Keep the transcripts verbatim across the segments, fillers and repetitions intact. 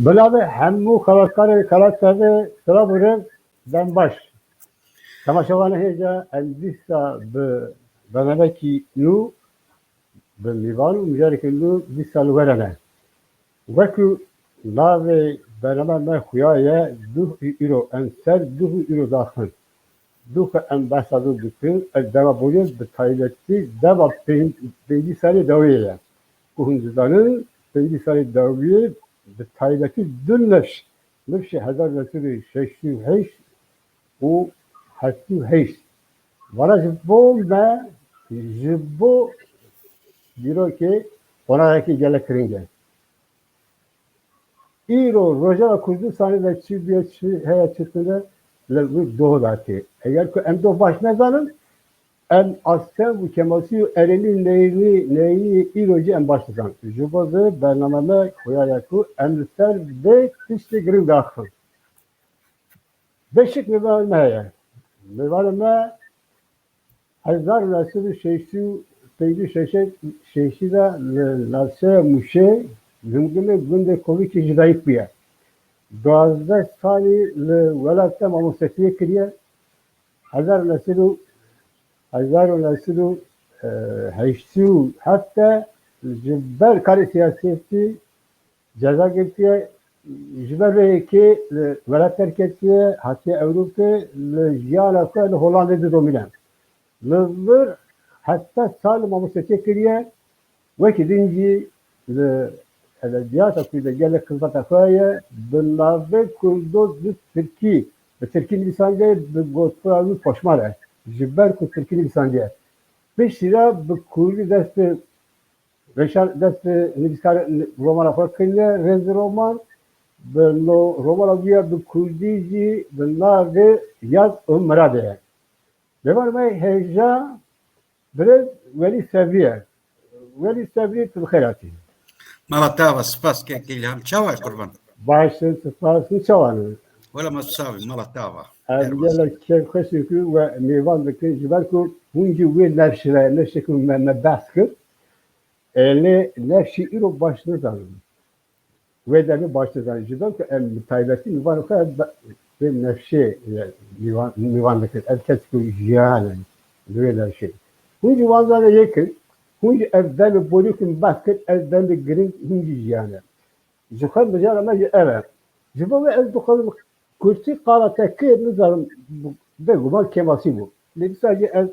Bi navê hemû xebatkarê Xelat T V, silav û rêz, dem baş. Temaşevanê hêja, em dîsa bi bernamekî nû, bi mîvan û mijarekî nû dîsa li we re ne. Wekî navê bername me xuya ye, duh û îro, em ser duh û îro daxin. Duh em behsa dû dikin, ez dema borî, bi taybetî dema pênc-, pêncî serê dawiyê ye. Ku hûn dizanin, pêncî serê dawiyê bi taybetî du nifş, nifşê hezar neh sed û şeştî û heşt û heftê û heşt. Vana ji bo me, ji bo dîrokê qonaxekî gelek giring e. Îro rojeva Kurdistanê de çi bûye, çi heye, çi tune, li wî doh datê. Eger ku em doh baş nezanin, em Asya û Kemalsî û Erênî û Neyînî, Neyînî îro jî em baş dizanin. Ji bo vê bername me xuya ye ku em li ser vê tiştê giring daxin. Beşik mêvanê me heye. Mêvanê me hezar û neh sed û şêst û pêncî şeş, şêst de li navçeya Mûşê, Gimgimê gundê Kovikê ji dayik bûye. Duwazdeh salî li welat de mamostetiyê kiriye. Hezar û neh sed û, hezar û neh sed û heştê û heft de ji ber karê siyasetî ceza girtiye, ji ber vê yekê li welat derketiye, hatiye Ewropê, li jiyana xwe li Holandê didomîne. Li vir hevdeh sal mamostetiyê kiriye, wekî din jî li edebiyata Kurdî de gelek xizmeta xwe ye, bi navê Kurdo di Tirkî, bi Tirkî nivîsandiye, bi gotina wî poşman e, ji ber ku Tirkî nivîsandiye. Piştî re bi Kurdî dest bi Reşan dest bi nivîskar romana xwe kiriye, rêz roman, bi no-, romana wî ya bi kurdî jî bi navê Yaz û Miradê ye. Mêvanê me hêja birêz Welî Sevrî ye. Welî Sevrî, tu bi xêr hatî. Mala te ava, spas kek Îlham. Çawa ye qurban? Baş in, spas, hûn çawa ne? Wela me sawî, mala te ava. Ez gelek kêfxweş im ku we mêvan dikin, ji ber ku hûn jî wê nefşê re, nefşê ku me, me behs kir. E, lê nefşî îro baş nizanim. Wê demê baş nizanim. Ji ber ku em bi taybetî mêvanê xwe be-, vê nefşê, e, mêvan, mêvan dikin. Ev kes ku jiyan e, li wê nefşê. Hûn jî wan zane yekin, hûn jî ev demê borî ku min behs kir, ev demê giring hûn jî jiyan e. Ji xwe mijara me jî ev e. Ji bo wê ez dixwazim kurtî qala te kê, nizanim, bêguman kêmasî bû. Lê dîsa jî ez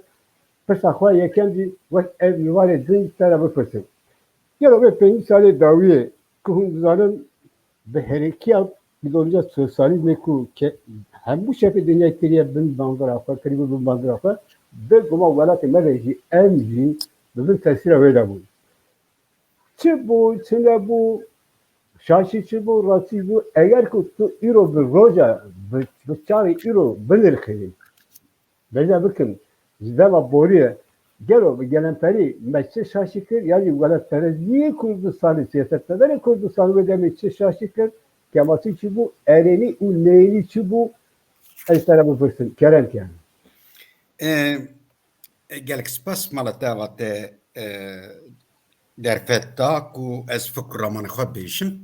pirsa xwe yekem jî wek ev mêvanê din ji te re bipirsim. Gelo vê pêncî salê dawiyê ku hûn dizanin bi herêkiya îdeolojiya sosyalîzmê ku ke-, hemû çepê dinyayê kiriye bin bandora xwe, kiribû bin bandora xwe, bêguman welatê me de jî em jî bi bin tesîra wê de bûn. Çi bû, çi nebû, şaşî çi bû, rastî bû, eger ku tu îro bi roja, bi, bi çaxê îro binirxînî, bêje bikim, ji dema borî ye, gelo bi gelemperî me çi şaşî kir, yanî welatperestiyê Kurdistanê, siyasetmedarê Kurdistanê wê demê çi şaşî kir, kemasî çi bû, erênî û neyînî çi bû, ez te re bipirsim, kerem ke. E, E, gelek spas mala te ava te, e, derfet da ku ez fikr û ramanê xwe bêjim.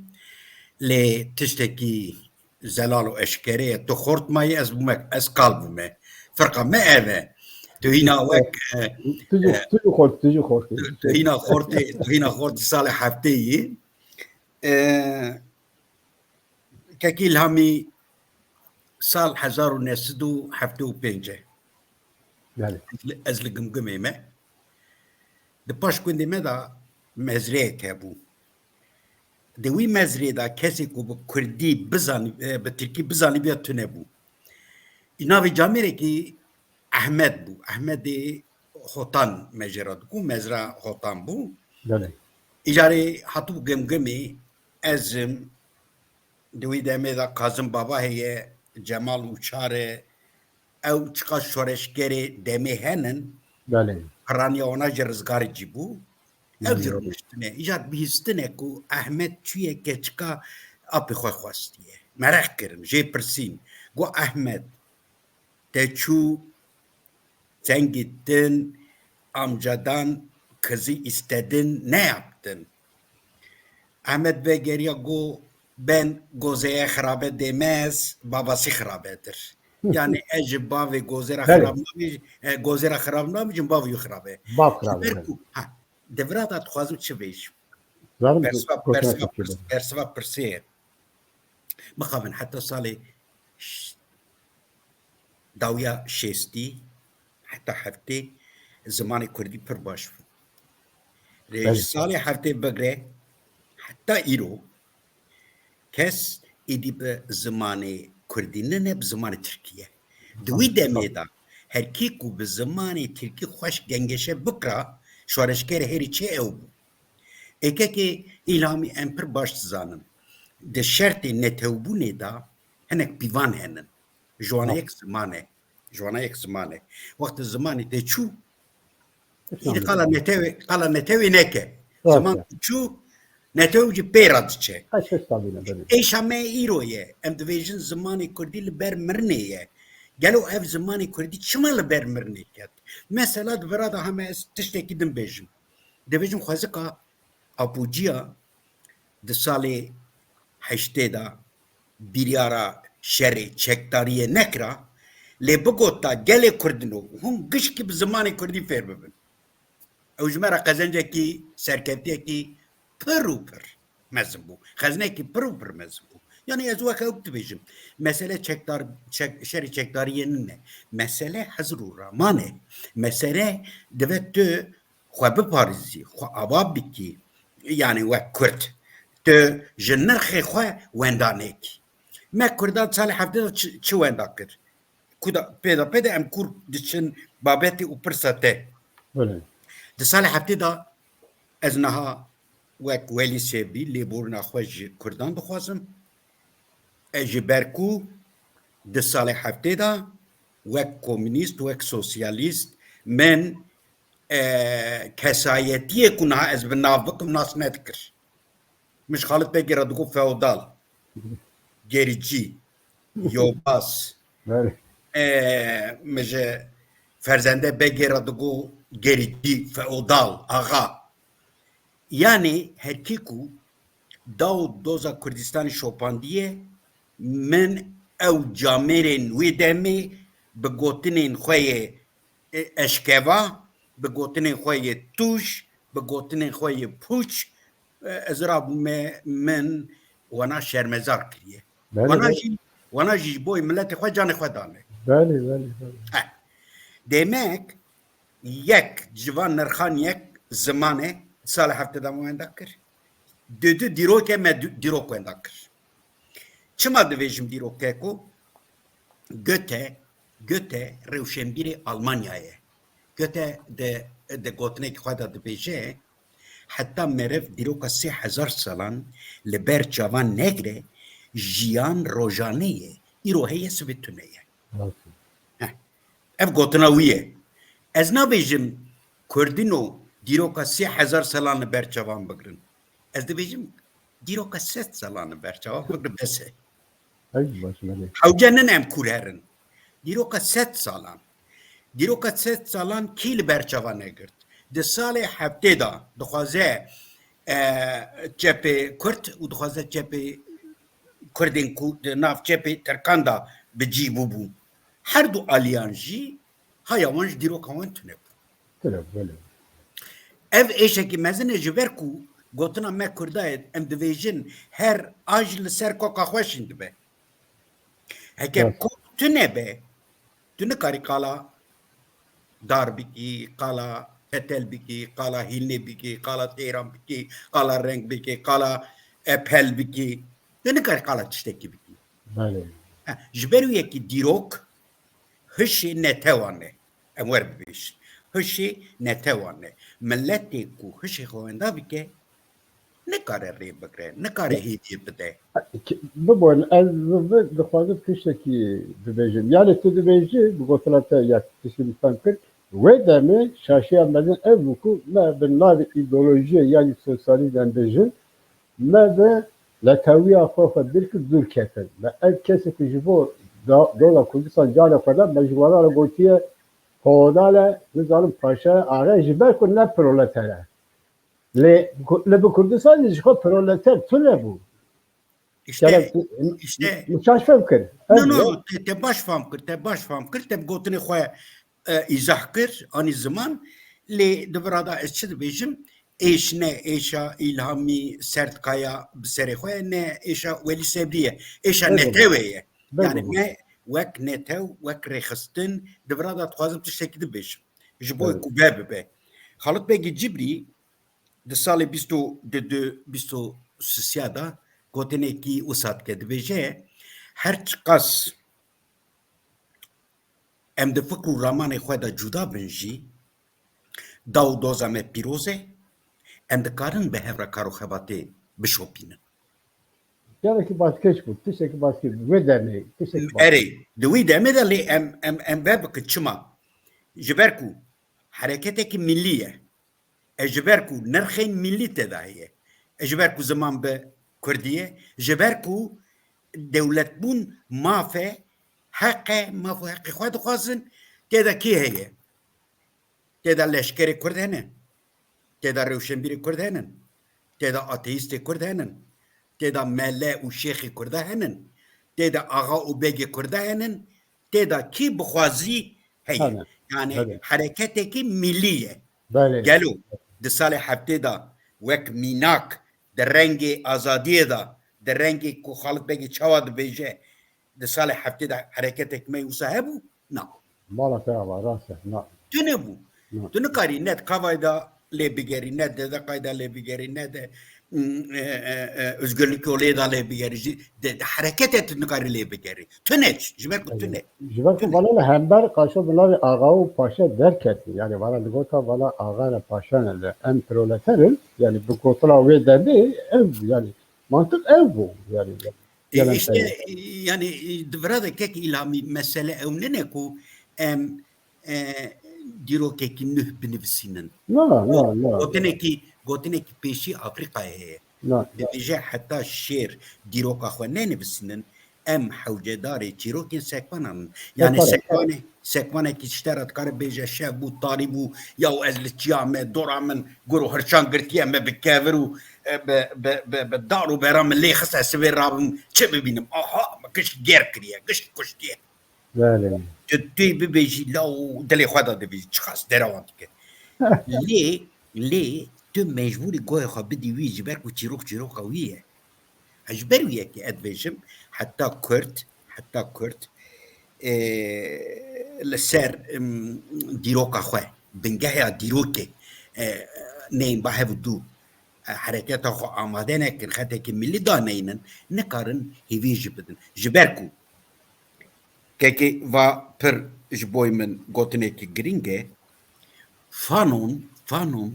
Lê tiştekî zelal û eşkere ye. Tu xort mayî, ez bûme, ez qal bûme. Ferqa me ev e. Tu hîna wek, e, Tu jî, e, tu jî xort, tu jî xort. Tu, tu hîna xortê, tu hîna xortê salê heftê yî. E, Kekî Îlhamî sal hezar û neh sed û heftê û pênc e. Belê. Ez li, ez li Gimgimê me. Di paş gundê me de mezreyek hebû. Di wî mezrê de kesê ku bi kurdî bizanî-, e, bi tirkî bizanîbûya tune bû. Navê camêrekî Ehmed bû. Ehmedê Hotan me jê re dikû, mezra Hotan bû. Belê. Îcarê hatibû Gimgimê, ez im, di wî demê de Kazim Baba heye, Cemal Uçar e, ew çiqas şoreşgerê demê henin, Belê. Piraniya wana jî rizgarê cî bû. Ew jî Hmm. rûniştine. Îcar bihîstine ku Ehmed çûye keçika apê xwe xwestiye. Mereq kirin, jê pirsîn. Got, Ehmed, te çû, sen gittin, amcadan kızı istedin, ne yaptın? Ehmed vegeriya, got, ben gozeye xirabe demez, babası xirabedir. Yani ez ji bavê gozera Belê. Xirab nabî, e, gozera xirab nabî, ji bavê wî xirabe. Bav xirabe, Ji ber belê. Ku, ha, devra da dixwazim çi bêjim? Zanim Bersiva, gotina bersiva, Tirkiyê pirs, de. Bersiva pirsê ye. Mixabin heta salê ş-, dawiya şêstî heta heftê zimanê kurdî pir baş bû. Lê Belê. Ji salê heftê bigre heta îro kes êdî bi zimanê kurdî nine, bi zimanê tirkî ye. Di wî demê de her kî ku bi zimanê tirkî xweş gengeşe bikira, şoreşgerê herî çê ew bû. Êkekê Îlhamî em pir baş dizanin. Di şertê netewbûnê de hinek pîvan henin. Ji wana yek ziman e. Ji wana yek ziman e. Wextê zimanê tê çû, Îdî qala netewê, qala netewê neke. Rast Ziman e. Ku çû, netew jî pê re diçe. Her şey stabil e, belê. Êşa me îro ye. Em dibêjin zimanê kurdî li ber mirinê ye. Gelo ev zimanê kurdî çima li ber mirinê ket? Mesela di vira de heme ez tiştekî din bêjim. Dibêjim xwezika Apûciya di salê heştê de biryara şerê çekdariyê nekira, lê bigota gelê kurdino hûn gişkî bi zimanê kurdî fêr bibin. Ew ji me re qezencekî, serkevtiyekî pir û pir mezin bû. Xezinekî pir û pir mezin bû. Yani ez weke ew dibêjim. Mesele çekdar, çek, şerê çekdariyê nine. Mesele hizr û raman e. Mesele dibe tu xwe biparêzî, xwe ava bikî, yani wek Kurd. Tu ji nirxê xwe wenda nekî. Me Kurdan salê heftê de çi, çi wenda kir? Ku da, pê de, pê de em kûr diçin babetê û pirsa te. Belê. Di salê heftê de ez niha wek Welî Sêbî lêborîna xwe ji Kurdan dixwazim. E, ji ber ku di salê heftê de wek komûnîst, wek sosyalîst min, e, kesayetiyê ku niha ez bi nav bikim nas nedikir. Min ji Xalid Begê re digot feodal, gericî, yobaz. Belê. E, min ji Ferzende Begê re digot gericî, feodal, axa. Yanî herkî ku da û doza Kurdistanê şopandiye, min ew camêrên wê demê bi gotinên xwe yê, e, eşkeva, bi gotinên xwe yê tûj, bi gotinên xwe yê pûç, e, ez rabûme min wana şermezar kiriye. Belê, Wana belê. Jî, wana jî ji bo miletê xwe canê xwe dane. Belê, belê, belê. Heh. Demek yek ji van nirxan yek ziman e, salê heftê de me wenda kir. Dudu dîrok e, me du-, dîrok wenda kir. Çima divêjim dîrok keko? Goethe, Goethe rewşenbîrê Almanya ye. Goethe di, di gotinekî xwe de dibêje, heta meriv dîroka sê hezar salan li ber çavan negire, jiyan rojane ye. Îro heye, sibê tune ye. Rast e. Heh. Ev gotina wî ye. Ez nabêjim Kurdino dîroka sê hezar salan li ber çavan bigirin. Ez dibêjim dîroka sed salan li ber çavan bigirin, bes e. Ey, baş, belê. Hewce nin em kûr herin. Dîroka sed salan. Dîroka sed salan kî li ber çavan negirt? Di salê heftê de dixwaze, e, çepê Kurd û dixwaze çepê Kurdên ku di nav çepê Tirkan de bi cî bûbûn. Her du aliyan jî haya wan ji dîroka wan tune bû. Tune bû, belê. Ev êşekî mezin e, ji ber ku gotina me Kurda ye, em dibêjin her aj li ser koka xwe şîn dibe. Heke Evet. kok tune be, tu nikarî qala dar bikî, qala petel bikî, qala hîlnê bikî, qala teyran bikî, qala reng bikî, qala, e, pel bikî. Tu nikarî qala tiştekî bikî. Belê. Ha, ji ber wî yekî dîrok hişê netewan e. Em wer bibêjin. Hişê netewan e. Miletê ku hişê xwe wenda bike, nikare rê bigre, nikare hêdî bide. Biborin, ez bi vê dixwazim tiştekî bibêjim. Yani tu dibêjî, bi gotina te ya tiştî min fem kir, wê demê şaşiya mezin ev bû ku me bi navê îdeolojiyê, yani sosyalîzm em bêjin, me bi netewiya xwe xwe bîr kir, dûr ketin. Me ev kesê ku ji bo da-, dola Kurdistan carê xwe da, me ji wana re gotiye feodal e, nizanim paşa ye, axe ye, ji ber ku ne proleter e. Lê ku-, lê bi Kurdistanê ji xwe proleter tune bû. Îşte, Gerek tu, işte, min şaş fem kir. No, Ez no, ya. te, te baş fam kir, te baş fam kir, te bi gotinê xwe, e, îzah kir, anî ziman. Lê di vira da ez çi dibêjim? Êş ne êşa Îlhamî Serdkaya bi serê xwe ye, ne êşa Welî Sebrî ye. Êşa Bego. netewe ye. Bego. Yani me wek netew, wek rêxistin di vira da dixwazim tiştekî dibêjim. Ji bo Evet. ku ve bibe. Xalit Begî Cibrî di salê bîst û du, bîst û sisiya de gotinekî wisa dike. Dibêje, her çiqas em di fikr û ramanê xwe de cuda bin jî, da û doza me pîroz e, em dikarin bi hev re kar û xebatê bişopînin. Gelekî baskeç bû, tiştekî baskeç bû. Wê demê, tiştekî baskeç. Erê, di wî demê de lê em, em, em ve bikin çima? Ji ber ku hereketekî millî ye. E, ji ber ku nirxên millî tê de heye. E, ji ber ku ziman bi kurdî ye. Ji ber ku dewletbûn maf e, heq e, maf û heqê xwe dixwazin, tê de kê heye? Tê de leşkerê kurd hene. Tê de rewşenbîrê kurd henin. Tê de ateîstê kurd henin. Tê de mele û şêxê kurda henin. Tê de axa û begê kurda henin. Tê de kî bixwazî heye. Hene. Yani Hene. hereketekî millî ye. Belê. Gelo di salê heftê de wek mînak di rengê azadiyê de, di rengê ku Xalit Begê çawa dibêje, di salê heftê de hereketek me wisa hebû? Na. Mala te ava, rast e, na. Tune bû. Na. Tu nikarî ne di kavayê de lê bigerî, ne di dedeqayê de lê bigerî, ne di, mm, e, e, e, Özgürlük Yolu de lê bigerî. Ji, di, di hereketê tu nikarî lê bigerî. Tune, ji ber ku tune. Ji ber ku Tune. vala li hember qaşo bila axa û paşa derketî. Yani vala li gota vala axa ne paşa ne li em proleter in. Yani bi gotina wê demê ev yani mantiq ev bû. Yani E, gelen işte, pere. e, yani, e, di vira de kek Îlhamî mesele ew nene ku em, e, dîrokekî nuh binivîsînin. Na, na, na. Gotinekî, gotinekî pêşî Afrîkayê heye. Na. Dibêje heta şêr dîroka xwe nenivîsînin, em hewcedarê çîrokên sekvanan in. Yani Sekvan e. sekvanê, sekvanekî ji te re dikare bêje şev bû, tarî bû, ya û ez li çiya me, dora min gur û hirçan girtiye, me bi kevir û, e, bi, bi, bi, bi dar û bera min lê xist, ez sibê rabim çi bibînim? Aha, me gişt gêr kiriye, gişt kuştiye. Belê. Tu, tu yê bibêjî, la û dilê xwe de dibêjî, çiqas derewan dike. Lê, lê tu mecbûrî guhê xwe bidî wî, ji ber ku çîrok çîroka wî ye. Ji ber wî yekê ez dibêjim, heta Kurd, heta Kurd, e, li ser, em, dîroka xwe, bingeha dîrokê, e, neyên ba hev û dû, e, hereketa xwe amade nekin, xetekî millî daneynin, nikarin hêvî jî bidin. Ji ber ku Kekê va pir ji boy min gotinekî girîng e. Fanon, Fanon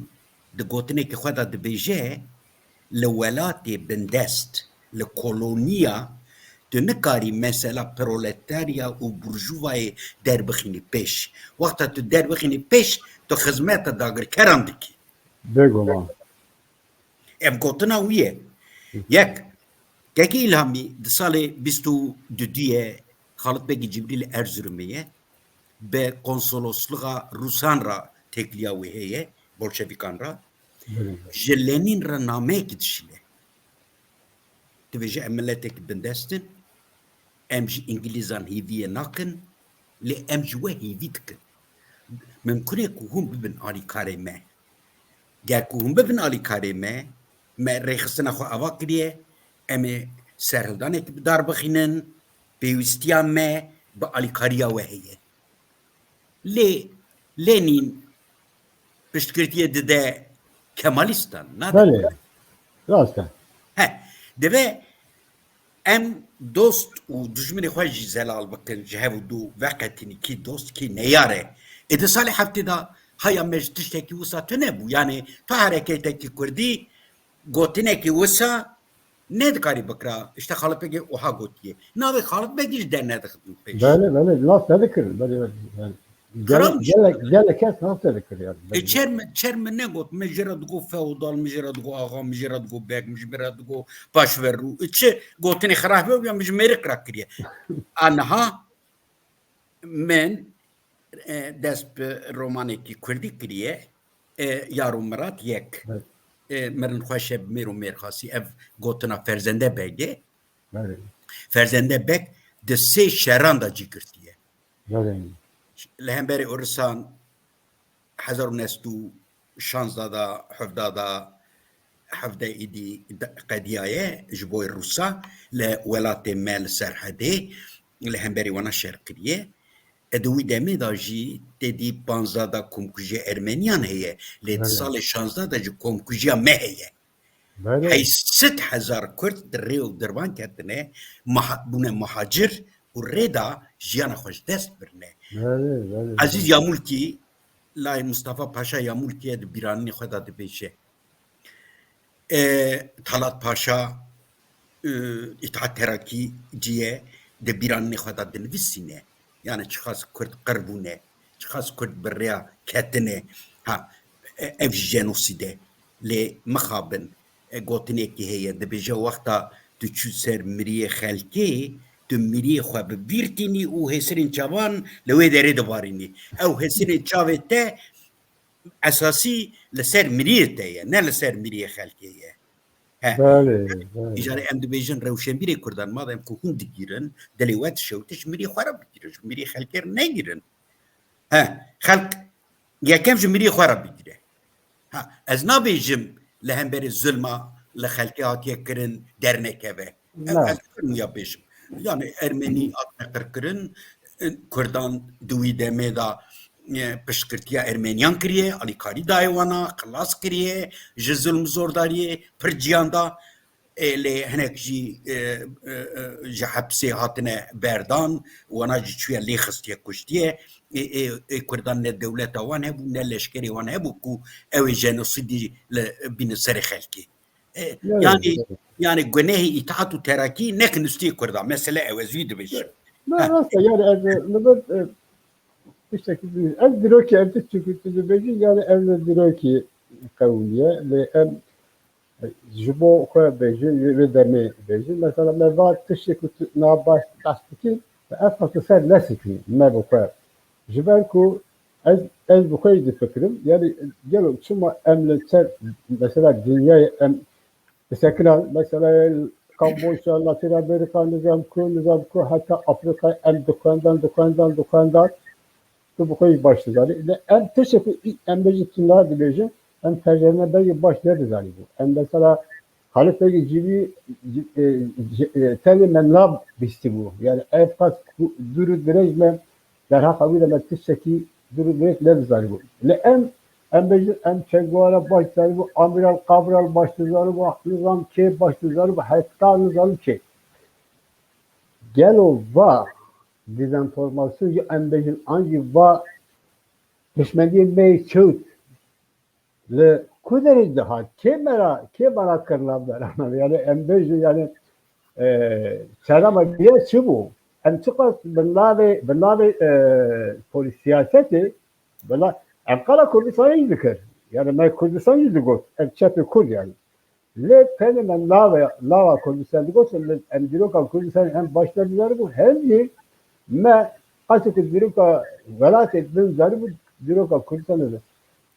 di gotinekî xwe de dibêje, li welatê bindest, li koloniya, tu nikarî mesela proletarya û burjuvayê derbixînî pêş. Wexta tu derbixînî pêş, tu xizmeta dagirkeran dikî. Bêguman. Ev gotina wî ye. Yek, Kekî Îlhamî di salê bîst û duduyê Xalit Begî Cibrîl li Erzurumê ye. Bi konsolosluxa Rûsan re têkiliya wê heye, bolşevîkan re. Belê. Ji Lenîn re nameyekî dişîne. Dibêje, em miletekî bindest in, em ji Îngilîzan hêviyê nakin, lê em ji we hêvî dikin. Mimkun e ku hûn bibin alîkarê me. Ger ku hûn bibin alîkarê me, me rêxistina xwe ava kiriye, em ê serhildanekî bi dar bixînin, pêwîstiya me bi alîkariya we heye. Lê Lenîn piştgirtiyê dide Kemalîstan, nade? Belê. Rast e. He, divê em dost û dijminê xwe jî zelal bikin, ji hev û dû veqetînin, kî dost, kî neyar e. Ê di salê heftê de haya me ji tiştekî wisa tune bû. Yani tu hereketekî kurdî gotinekî wisa nedikarî bikira. Îşte Xalit Begê wiha gotiye. Navê Xalit Begî jî dernedixin pêş. Belê, belê, nas nedikir. Belê, belê. Yani, Xiram gelek, jî gelek, gelek kes nas nedikir yani. E, çer min, çer min negot, min jê re digo feodal, min jê re digo axa, min jê re digo beg, min jê re digo paşverû. E, çi gotinê xirab be ya min ji mêrik re kiriye. Aniha min, e, dest bi romanekî kurdî kiriye, e, Yar û Mirat yek. Evet. E, mirin xweş e bi mêr û mêrxasî, ev gotina Ferzende Begê. Belê. Ferzende Beg di sê şeran de cî girtiye. Belê. Li hemberî Urisan hezar û neh sed û şanzde de, hevdeh de, hevdeh êdî qediyaye ji bo Rûsa li welatê me li Serhedê li hemberî wana şer kiriye. E, di wî demê de jî têdî panzdeh de komkujiya Ermeniyan heye. Lê di Belê. salê şanzdeh de jî komkujiya me heye. Belê. Heyşt sed hezar Kurd di rê û dirvan ketine, maha-, bûne muhacir û rê da jiyana xwe ji dest birine. Belê, belê. Ezîz Yamulkî, layê Mustafa Paşa Yamulkî ye, di bîranînê xwe de dibêje. E, Talat Paşa, e, Îthat Terakî cî ye, di bîranînê xwe de dinivîsîne. Yani çiqas Kurd qir bûne, çiqas Kurd bi rêya ketine. Ha, e, ev jî jenosîd e. Lê mixabin, e, gotinekî heye, dibêje wexta tu çû ser miriyê xelkê, tu miriyê xwe bi bîr tînî û hêsirên çavan li wê derê dibarînî. Ew hêsirên çavê te esasî li ser miriyê te ye, ne li ser miriyê xelkê ye. He. Belê, belê. Îcarê em dibêjin rewşenbîrê Kurdan, madem ku hûn digîrin, dilê we dişewite, ji miriyê xwe re bigîrin, ji miriyê xelkê re negîrin. He, xelk yekem ji miriyê xwe re bigire. Ha, ez nabêjim li hemberî zulma li xelkê hatiye kirin dernekeve. Ev Na. ez nikarîm ya bêjim. Yani Ermenî hatine qirkirin, Kurdan di wî demê de, e, piştgirtiya Ermeniyan kiriye, alîkarî dayê wana, xilas kiriye, ji zulm zordariyê pir ciyan da. E, lê hinek jî, e, e, e, ji hepsê hatine berdan, wana jî çûye lê xistiye kuştiye. E, e, e, Kurdan ne dewleta wan hebû, ne leşkerê wan hebû ku ew ê jenosîdî li bîne serê xelkê. E, Evet, yani, evet. Yani gunehê Îthat û Terakî ne ki nustiyê Kurda. Mesele ew, ez wî dibêjim. Ne, rast e, yani ez, e, li vir, e, tiştekî din, ez dirokî, ez tiştekî tu dibêjî, yani ez dirokî qewimiye, lê em, e, ji bo xwe bêjin, vê demê bêjin. Mesela me va tiştekî tu na baş behs dikî, ev qas li ser nesikî me bi xwe. Ji ber ku ez, ez bi xwe jî difikirim, yani gelo çima em li ser, mesela dinyayê em disekinan, mesela Kamboçya, Latin Amerika, nizam ku, nizam ku, heta Afrika em dixwendan, dixwendan, dixwendan. Tu bi xwe jî baş dizanî. Lê em tiştekî em bêjin tu na dibêjin, em Ferzende Begî baş nedizanîbû. Em mesela Xalid Begî civî, ci-, e, ci-, e, tenê me nabîstibû. Yani ev qas ku dûr û dirêj me derheqa wî de me tiştekî dûr û dirêj nedizanîbû. Lê em, em bêjin, em Che Guevara baş dizanîbû, Amiral Cabral baş dizanîbû, nizam kê baş dizanîbû, heta nizam kê. Gelo va dezenformasyon jî em bêjin, an jî va dişmeniyê me yê çewt li ku derê dihat? Kê me ra, kê me ra kir navberana? Yani em bêjin, yani, e, çerema diye çi bû? Em çiqas bi navê, bi navê, e, polî siyasetê, bila em qala Kurdistanê jî dikir. Yani me Kurdistan jî digot. Ev çepê Kurd yani. Lê tenê me navê, nava Kurdistan digot, lê em dîroka Kurdistanê hem baş nedizanibû, hem jî me qasê ku dîroka welatê din zanibû, dîroka Kurdistanê de.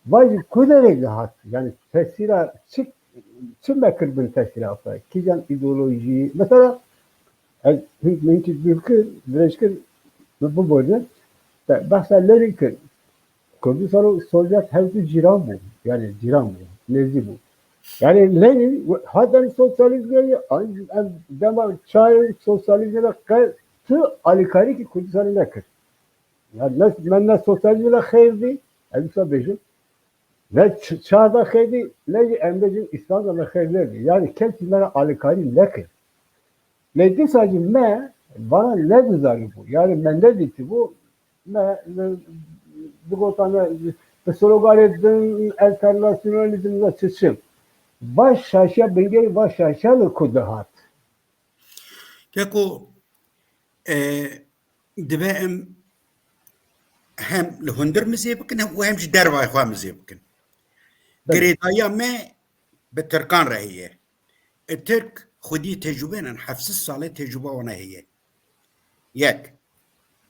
Va jî ku derê dihat? Yani tesîra çi, çi me kir bin tesîra xwe? Kîjan îdeolojî? Mesela, ez hin-, hinkî dûr kir, dirêj kir, min biborîne. Te behsa Lenîn kir. Kurdistan û Sovyet hevdû cîran bû. Yani cîran bû, nêzî bû. Yani Lenîn hat em sosyalîzmê, em dema çar sosyalîzmê de qe-, tu alîkarî ki Kurdistanê nekir. Yani ne, me ne sosyalîzmê de xeyr dî, ez wisa bêjim. Ne ç-, çar de xeyr dî, ne jî em bêjin Îslam de me xeyr nedî. Yani kesî me re alîkarî nekir. Lê dîsa jî me vana nedizanîbû. Yani me nedîtibû, me, me digotane bi sloganê din, enternasyonalîzm ve çi çi. Va şaşiya bingehî, va şaşiya li ku dihat? Keko, e, dibe em hem li hundir mizê bikin, hem, û hem ji dervayê xwe mizê bikin. Belê. Girêdayiya me bi Tirkan re heye. E, Tirk xwedî tecrûbeyên heft sed salê tecrûba wana heye. Yek,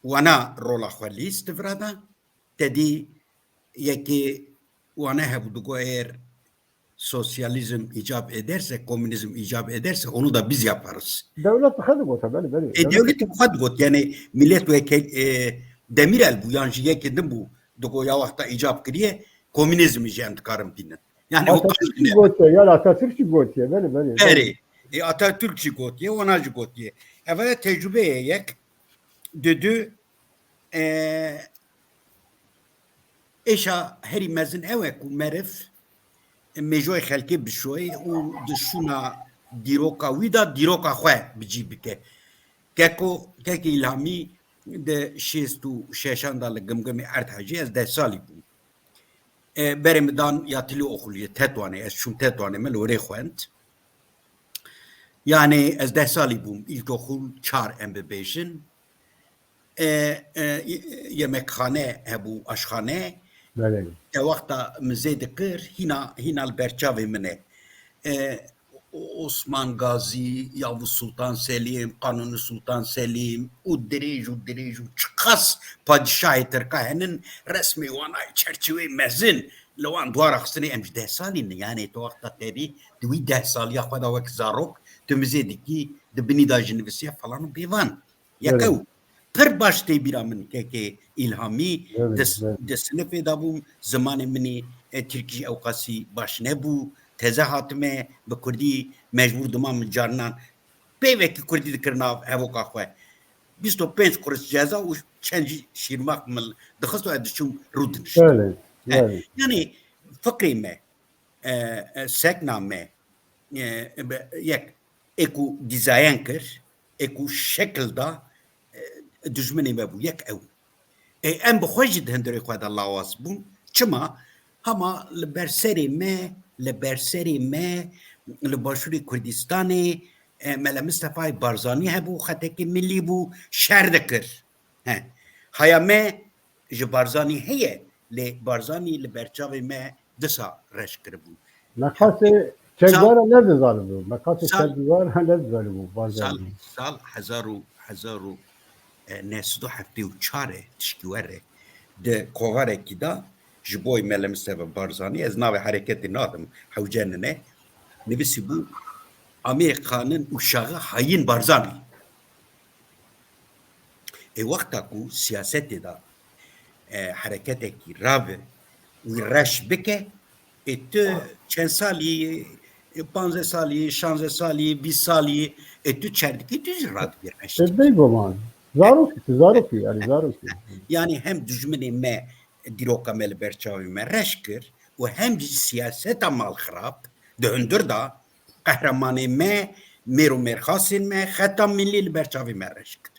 wana rola xwe lîst vira da, te dî yekê wana hebû digo êr sosyalizm icap ederse, komünizm icap ederse onu da biz yaparız. Dewlet xwe digote, belê, belê. E, dewlet xwe digot, yani millet weke e, Demirel bû, yan jî yekê din bû, digo ya wexta icap kiriye, komünizm jî em dikarin bînin. Yani o Atatürk jî gotiye, ya Atatürk jî gotiye, belê, belê. Erê. E, Atatürk jî gotiye, ona jî gotiye. Eva tecrübe ye yek, dudu, e, êşa herî mezin ew e ku meriv mêjoyê xelkê bişoyê û di şûna dîroka wî de dîroka xwe bi cî bike. Keko, kekê Îlhamî di şêst û şeşan de li Gimgimê Erd Hecî ez deh salî bûm. E, berê min dan yatilî oxuliyê Tetwanê, ez çûm Tetwanê, me li werê xwend. Yani ez deh salî bûm, îlkoxul çar em bibêjin. E, e, yemekxane hebû, aşxane. Belê. Te wexta min zê dikir, hîna, hîna li ber çavê min e. E, Osman Gazî, Yavuz Sultan Selîm, Kanuni Sultan Selîm û dirêj û dirêj û çiqas padîşahê Tirka henin, resmê wana yê çerçiveyê mezin li wan dwara xistinê em ji deh salî ne. Yanê tu wexta te bî, di wî deh saliya xwe de wek zarok, tu mizê dikî, di binî de jî nivisiye falan û bêvan. Yek ew pir baş tê bîra min kekê Îlhamî, di sinifê de bûm, zimanê min ê, e, tirkî ewqasî baş nebû, teze hatime, bi kurdî mecbûr dimam min carinan peyvekî kurdî dikir nav hevoka xwe. Bîst û pênc quruş ceza û çend jî şîrmax min dixist û ez diçûm rû diniştim. Yanî fikrê me, e, e, sekna me, e, yek ê ku dîzayen kir, ê ku şekil da, e, dijminê me bû, yek ew. E, em bi xwe jî di hundirê xwe de lawaz bûn. Çima? Hema li ber serê me, li ber serê me, li Başûrê Kurdistanê, e, Mele Mistefayê Barzanî hebû, xetekê milî bû, şer dikir. He. Haya me ji Barzanî heye, lê Barzanî li ber çavê me disa reş kiribû. Meqasê Che Guevara ne dizanibû. Meqasê Che Guevara ne dizanibû. Sal, sal hezar û, hezar û neh sed û heftê û çar e, tişkî were. Di kovarekî de ji bo Mele Mistefa Barzanî, ez navê hereketê nadim, hewce nine, nivîsîbû Amerîkanin uşağı hain Barzanî. Ê wexta ku siyasetê de, e, hereketekî rabe, wî reş bike, ê tu çend salî, e, panzdeh salî, şanzdeh salî, bîst salî, ê tu çer dikî, tu jî radibî reş dikî. Bêguman. Zarokî, tu zarokî, yani zarokî. Yani hem dijminê me dîroka me li ber çavê me reş kir û hem jî siyaseta malxirab di hundir de qehremanê me, mêr û mêrxasên me, xeta milî li ber çavê me reş kir.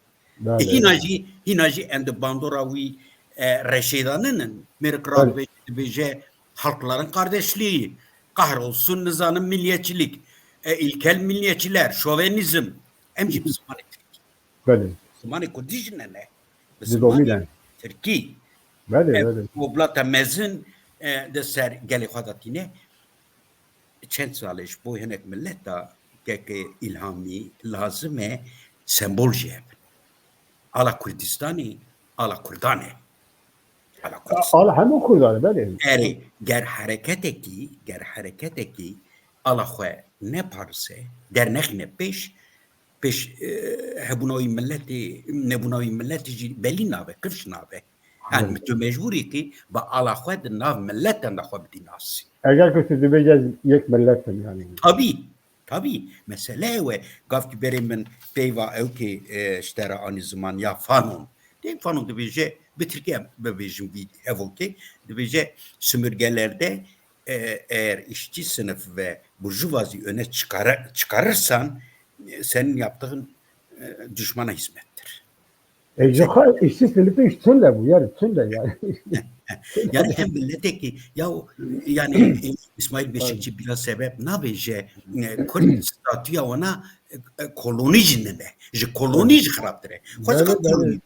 Belê. Hîna jî, hîna jî em di bandora wî, e, reşê de ninin. Mêrik radibêje, dibêje halkların kardeşliği, kahrolsun nizanim milliyetçilik, e, ilkel milliyetçiler, şovenizm. Em jî bi zimanê tirkî. Belê. Zimanê kurdî jî ne ne. Bi zimanê tirkî. Belê, belê. Ev koblata mezin, e, di ser gelê xwe de tîne. Çend sal e ji bo hinek mileta kekê Îlhamî lazim e sembol jî hebin. Ala Kurdistanê, ala Kurdan e. Ala Kurdistan. Ala hemû Kurdan e, belê. Erê, ger hereketekî, ger hereketekî ala xwe neparise, dernexîne pêş, pêş, e, hebûna wî miletê, nebûna wî miletê jî belî nabe, kifş nabe. Yani tu mecbûrî kî bi ala xwe di nav miletan de xwe bidî nas. Eger ku tu dibêje yek milet im yani. Tabî, tabî. Mesele ew e. Gavkî berê min peyva ew kê, e, ji te re anî ziman ya Fanon. Dê Fanon dibêje, bi tirkî em bibêjin vî hevokê. Dibêje, sömürgelerde, e, eğer işçi sınıf ve burjuvazi öne çıkara-, çıkarırsan, e, senin yaptığın, e, düşmana hizmettir. E, ji xwe îşçî sinifê ji tune bû, yani tune yani. Yani hem miletekî, ya o, yani, e, İsmail Beşikçi bila sebep nabêje, e, Kurd statüya wana, e, e, kolonî jî nebe. Ji kolonî jî xirabtir e. Xwe Belê, ji xwe belê. kolonî.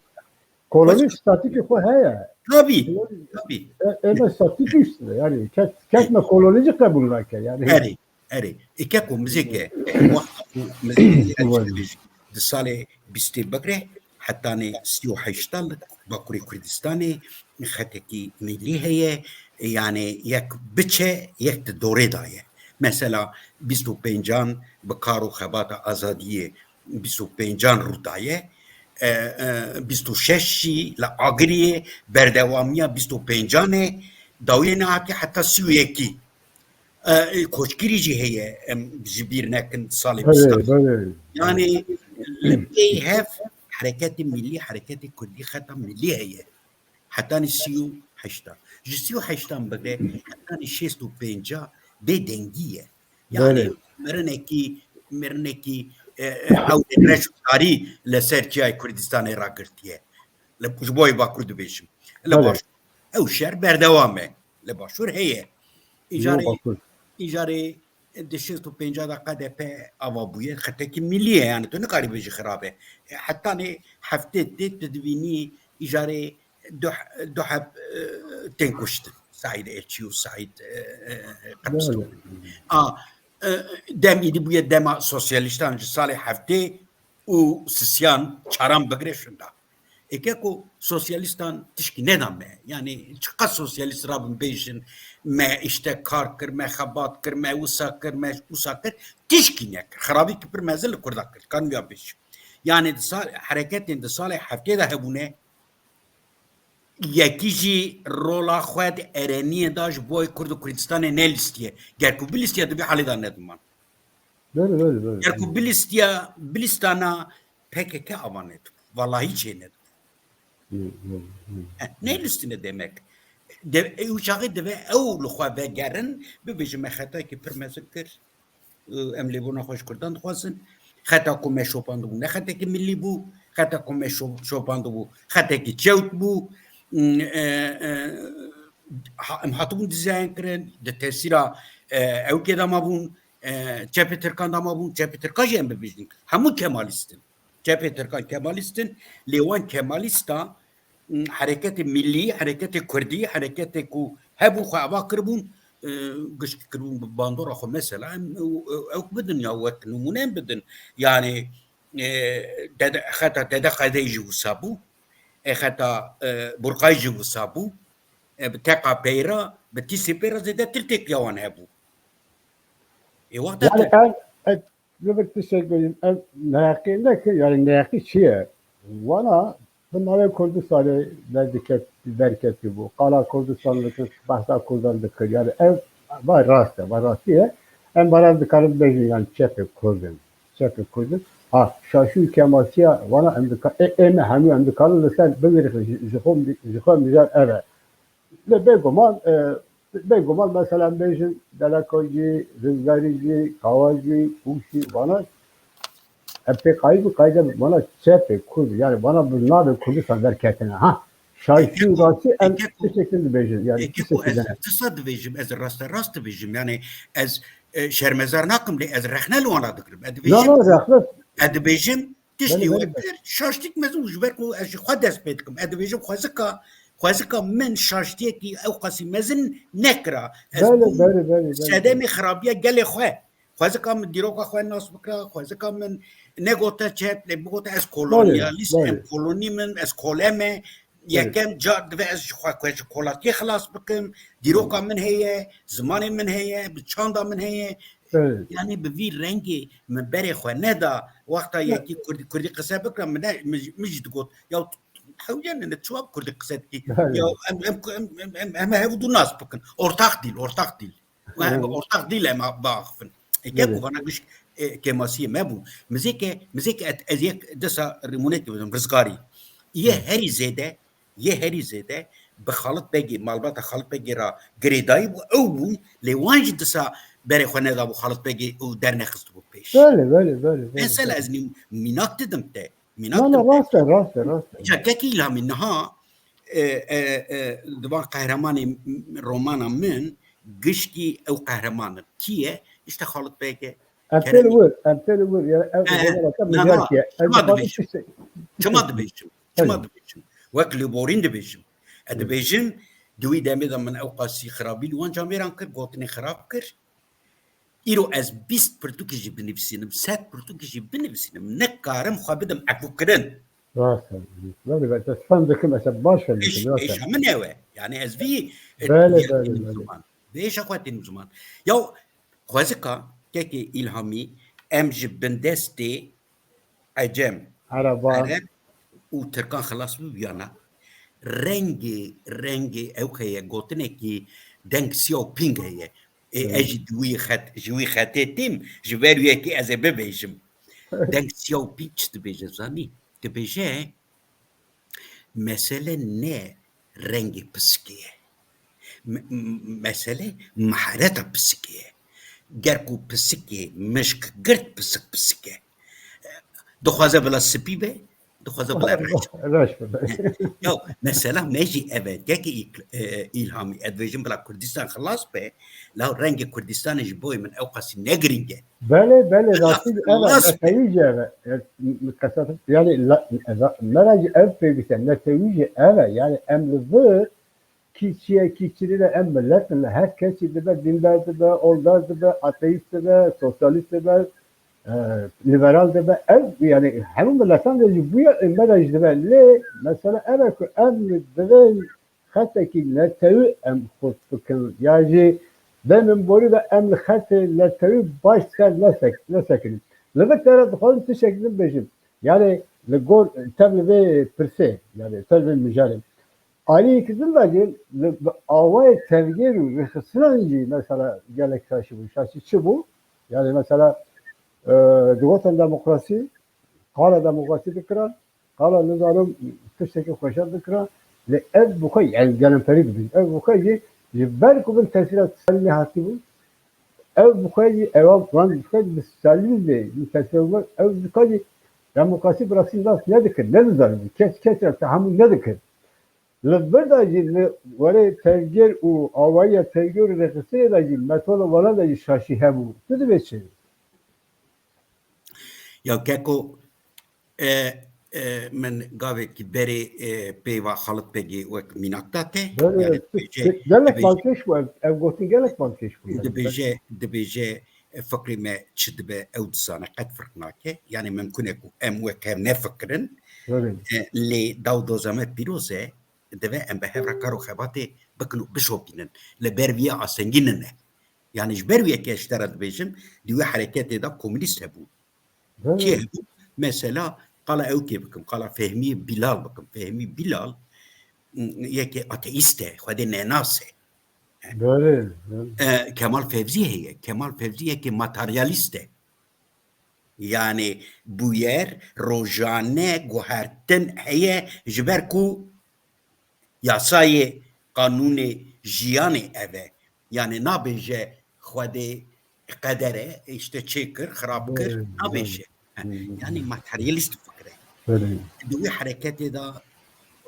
Kolonî statûkê xwe heye. Tabî, Kolonî- tabî. E, eme statûkê işte yani. Kes, kes me kolonî jî qebûl nake yani. Erê, erê. Îke ku mizêke, wexta ku mizêke di salê bîstê bigre, hetanê sî û heştan li Bakurê Kurdistanê xetekî milî heye, yani yek biçe, yek di dorê de ye. Mesela bîst û pêncan bi kar û xebata azadiyê bîst û pêncan rû daye, e, e, bîst û şeş jî li Agiriyê berdewamiya bîst û pêncan e, dawiyê nehatî heta sî û yekî. E, e, koçgirî jî heye, em ji bîr nekin salê bîstan. Belê, belê. Yani li pey hev hereketê millî, hereketê kurdî xeta millî heye. Hetanî sî û heştan. Ji sî û heştan bigre hetanî şêst û pênca dê dengî ye. Yani Belê. mirinekî, mirinekî, e, e, ewlên reş û tarî li ser çiyayê Kurdistanê ragirtiye. Li, ji bo yê Bakur dibêjim. Li Belê. Başûr ew şer berdewam e. Li Başûr heye. Îcarê, Bakur. îcarê di şêst û pênca de K D P ava bûye, xetekî millî ye, yani tu nikarî bêjî xirab e. E, hetanê heftê tê tu dibînî îcarê du, du heb, e, tên kuştin. Saîd Elçî û Saîd, e, e, Qirmistûn. A, e, dem îdî bûye dema sosyalîstan ji salê heftê û sisiyan çaran bigire şunda. Eke ku sosyalîstan tişkî neda me, yani çiqas sosyalîst rabin bêjin, me işte kar kir, me xebat kir, me wisa kir, me wisa kir, tişkî nekir. Xirabî ki pir mezin li Kurda kir, kan ya bêjim. Yani di sal, hereketên di salê heftê de hebûne, yekî jî rola xwe di ereniyê de ji bo Kurd û Kurdistanê nelîstiye. Ger ku bilîstiye, di vî halê de nediman. Belê, belê, belê. Ger ku bilîstiya, bilîstana P K K ava nedibû. Valahî çê nedibû. Hı, hı, hı. Eh, nelîstine demek. De, ew çaxê divê ew li xwe vegerin, bibêjin me xetayekî pir mezin kir. Em lêbûna xwe ji Kurdan dixwazin. Xeta ku me şopandibû ne xetekî millî bû. Xeta ku me şo-, şopandibû xetekî çewt bû. Em, e, e, ha-, em hatibûn dizayên kirin. Di tesîra, e, ewkê de mabûn. E, çepê Tirkan de mabûn. Çepê Tirkan jî em bibêjin. Hemû Kemalîst in. Çepê Tirkan Kemalîst in. Lê wan Kemalîsta, m, hereketê millî, hereketê kurdî, hereketê ku hebû xwe ava kiribûn, e, gişt kiribûn bi bandora xwe mesela, em, ew, ew, ew bidin ya wek nimûne em bidin. Yani, e, dede, xeta Dede Qedeyî jî wisa bû. E, xeta, e, Burqayî jî wisa bû. E, bi teqa peyra, bi tîsê peyra zêdetir têpiya wan hebû. Ê, wexta Yani tu ev, ev, Ribir tiştek bêjim, ev neheqî ne ki, yani neheqî çi ye? Wana bi navê Kurdistanê derdiket-, derketî bû. Qala Kurdistan dikir, behsa Kurdan dikir. Yani ev, vay rast e, vay rastî ye. Em bara dikarin bêjin, yani çepê Kurd in. Çepê Kurd in. Ha, şaşî û kemasiya wana em dika-, ê, ê me hemû em dikarin li ser bigirixin, ji, ji xwe, ji xwe mijar ev e. Lê bêguman, e, bêguman mesela em bêjin Deleko jî, Rizgarî jî, Kawa jî, Kûk jî, vana em pê qayîl bû, qayîl bû, vana çepê Kurd, yani vana bi navê Kurdistan derketine. Ha, şaşî û rastî em tiştekî dibêjin, yani tiştekî dene. Tisa dibêjim, ez raste rast dibêjim, yani ez, e, şermezar nakim lê ez rexne li wana digirim. Ez dibêjim, no, no, rexne. Ez dibêjim, Tiştî Belê, belê, wektir şaştîk mezin û ji ber ku ez ji xwe dest pê dikim. Ez dibêjim xwezika, xwezika min şaştiyekî ew qasî mezin nekira. Ez Belê, bûm belê, belê, belê, sedemê belê. xirabiya gelê xwe. Xwezika min dîroka xwe nas bikira, xwezika min negote çep, lê bigote ez Belê, kolonyalîst, belê. em kolonî min, ez kole me. Belê. Yekem car divê ez ji xwe, xwe ji kolatiyê xilas bikim. Dîroka min heye, zimanê min heye, bi çanda min heye. Belê. Yani bi vî rengê min berê xwe neda. Wexta Ya. yekî kurdî, kurdî qise bikira, min ne, min, min jî digot, ya hewce ne, ne çawa bi kurdî qise dikî? Belê. Ya em, em, em, em, em, em hev du nas bikin. Ortak dîl, ortak dîl. Ve Hı. ortak dîl em biaxifin. Eke Belê. ku vana giş, e, kemasiyê me bû. Mizêke, mizêke et, ez yek desa rîmûnekê bidim, Rizgarî. Yê Hı. herî zêde, yê herî zêde bi Xalit Begê, malbata Xalit Begê re girêdayî bû, ew bû, lê wan jî disa berê xwe nedabû Xalit Begê û dernexistibû pêş. Belê, belê, belê, belê, Mesela belê. ez nî-, mînak didim te. Mînak Na, na, didim te. rast e, rast e, rast e. Îca kekî îlhamî niha, e, e, e, di van qehremanê m-, romana min gişkî ew qehreman in. Kî ye? Îşte Xalit Beg e. Em tê li Keremî. wir, em tê li wir. Yani ev He, he. hevaleke Na, mijar na. kî ye. Ez Çima dixwazim dibêjim? tiştek- Çima Belê. dibêjim? Çima Belê. dibêjim? Wek lêborîn dibêjim. Ez Belê. dibêjim, di wî demê de min ew qasî xirabî li wan camêran kir, gotinê xirab kir. Îro ez bîst pirtûkê jî binivîsînim, sed pirtûkê jî binivîsînim, nikarim xwe bidim efûkirin. Rast e. Belê, belê. Ez fem dikim, ez baş fem dikim, Êş-, rast e. êşa min ew e. Yani ez vî, e, Belê, vî belê, tînim belê. ziman. Vê êşa xwe tînim ziman. Ya, Xwezika kekê Îlhamî, em ji bindestê Ecem, Ereban. Ereb û Tirkan xilas bibiyana. Rengê, rengê ew heye, gotinekî deng siya û pîng heye. Ê, ez jî di wî xet, ji wî xetê tîm, ji ber wî yekê ez ê bibêjim. Deng siya û pîng çi dibêje, zanî? Dibêje, mesele ne rengê pisikê ye. Me-, m-, mesele mihareta pisikê ye. Ger ku pisikê mişk girt, pisik pisik e. Dixwaze bila spî be, dixwaze bila reş. Reş be. Ya, mesela me jî ev e, kekê Îl-, e, Îlhamî, ez dibêjim bila Kurdistan xilas be, la rengê Kurdistanê ji bo min ew qasî ne girîng e. Belê, belê, rastî ev e, mesewî jî ev e. E, m-, qesat, yani, la, la, me re jî ev pêwîst e, mesewî jî ev e. Yani, em li vir kî çi ye, kî çi nîne, em milet in. Her kesî dibe dîndar dibe, oldar dibe, ateîst dibe, sosyalîst dibe, e, lîberal dibe. Ev, yani, hemû miletan de jî bûye, e, me re jî dibe. Lê mesele ev e ku em divên xetekî netewî em xurt bikin. Ya jî demên borî de em li xetê netewî baş ser nesek-, nesekinin. Li vir te re dixwazim tiştek din bêjim. Yani li gor tev li vê pirsê, yani tev li vê mijarê. Aliyekî din de jî li, bi awayê tevgêr û rêxistinan jî mesela gelek şaşî bû. Şaşî çi bû? Yani mesela, e, digotin demokrasî, qala demokrasî dikirin. Qala nizanim tiştekî xweşa dikira, lê ev bi xwe, yani gelemperî dibin. Ev bi xwe jî ji ber ku bin tesîra Stalînê hatibû, ev bi xwe jî, ewan, wan bi xwe jî bi Stalînê, bi tesîra wan, ew bi xwe jî demokrasî bi rastî nas nedikir, nedizanibû. Kes, kes re tehamûl nedikir. Li vir de jî li warê tevgêr û awayiya tevgêr û rêxistinê de jî metoda wana de jî şaşî hebû. Tu dibê çi? Ya keko, e, e, min gavekî berê, e, peyva Xalit Begê wek mînak da te. Belê, Yani belê. dibêje, Gelek dibêje, balkêş bû, ev, ev gotin gelek balkêş bû, yani. dibêje, dibêje, e, fikrê me çi dibe ew dizane, qet firq nake. Yani mimkun e ku em wek hev nefikirin. Belê. E, lê daw doza me pîroz e, divê em bi hev re kar û xebatê bikin û bişopînin. Li ber vî yê astengî nine. Yani ji ber wî yekê ez ji te re dibêjim, di wî hereketê de komunîst hebû. Belê. Kê hebû? Mesela qala ew kê bikim, qala Fehmî Bilal bikim. Fehmî Bilal, m, yekê ateîst e, Xwedê nenas e. Belê, belê. E, Kemal Fevzî heye. Kemal Fevzî yekê materyalîst e. Yani bûyer, rojane guhertin heye, ji ber ku yasayê, qanûnê jiyanê ev e. Yani nabêje Xwedê qeder e, işte çêkir, xirab kir, Evet, nabêje. evet. Hı hı. Yani materyalist fikir e. Belê. Di wî hereketê de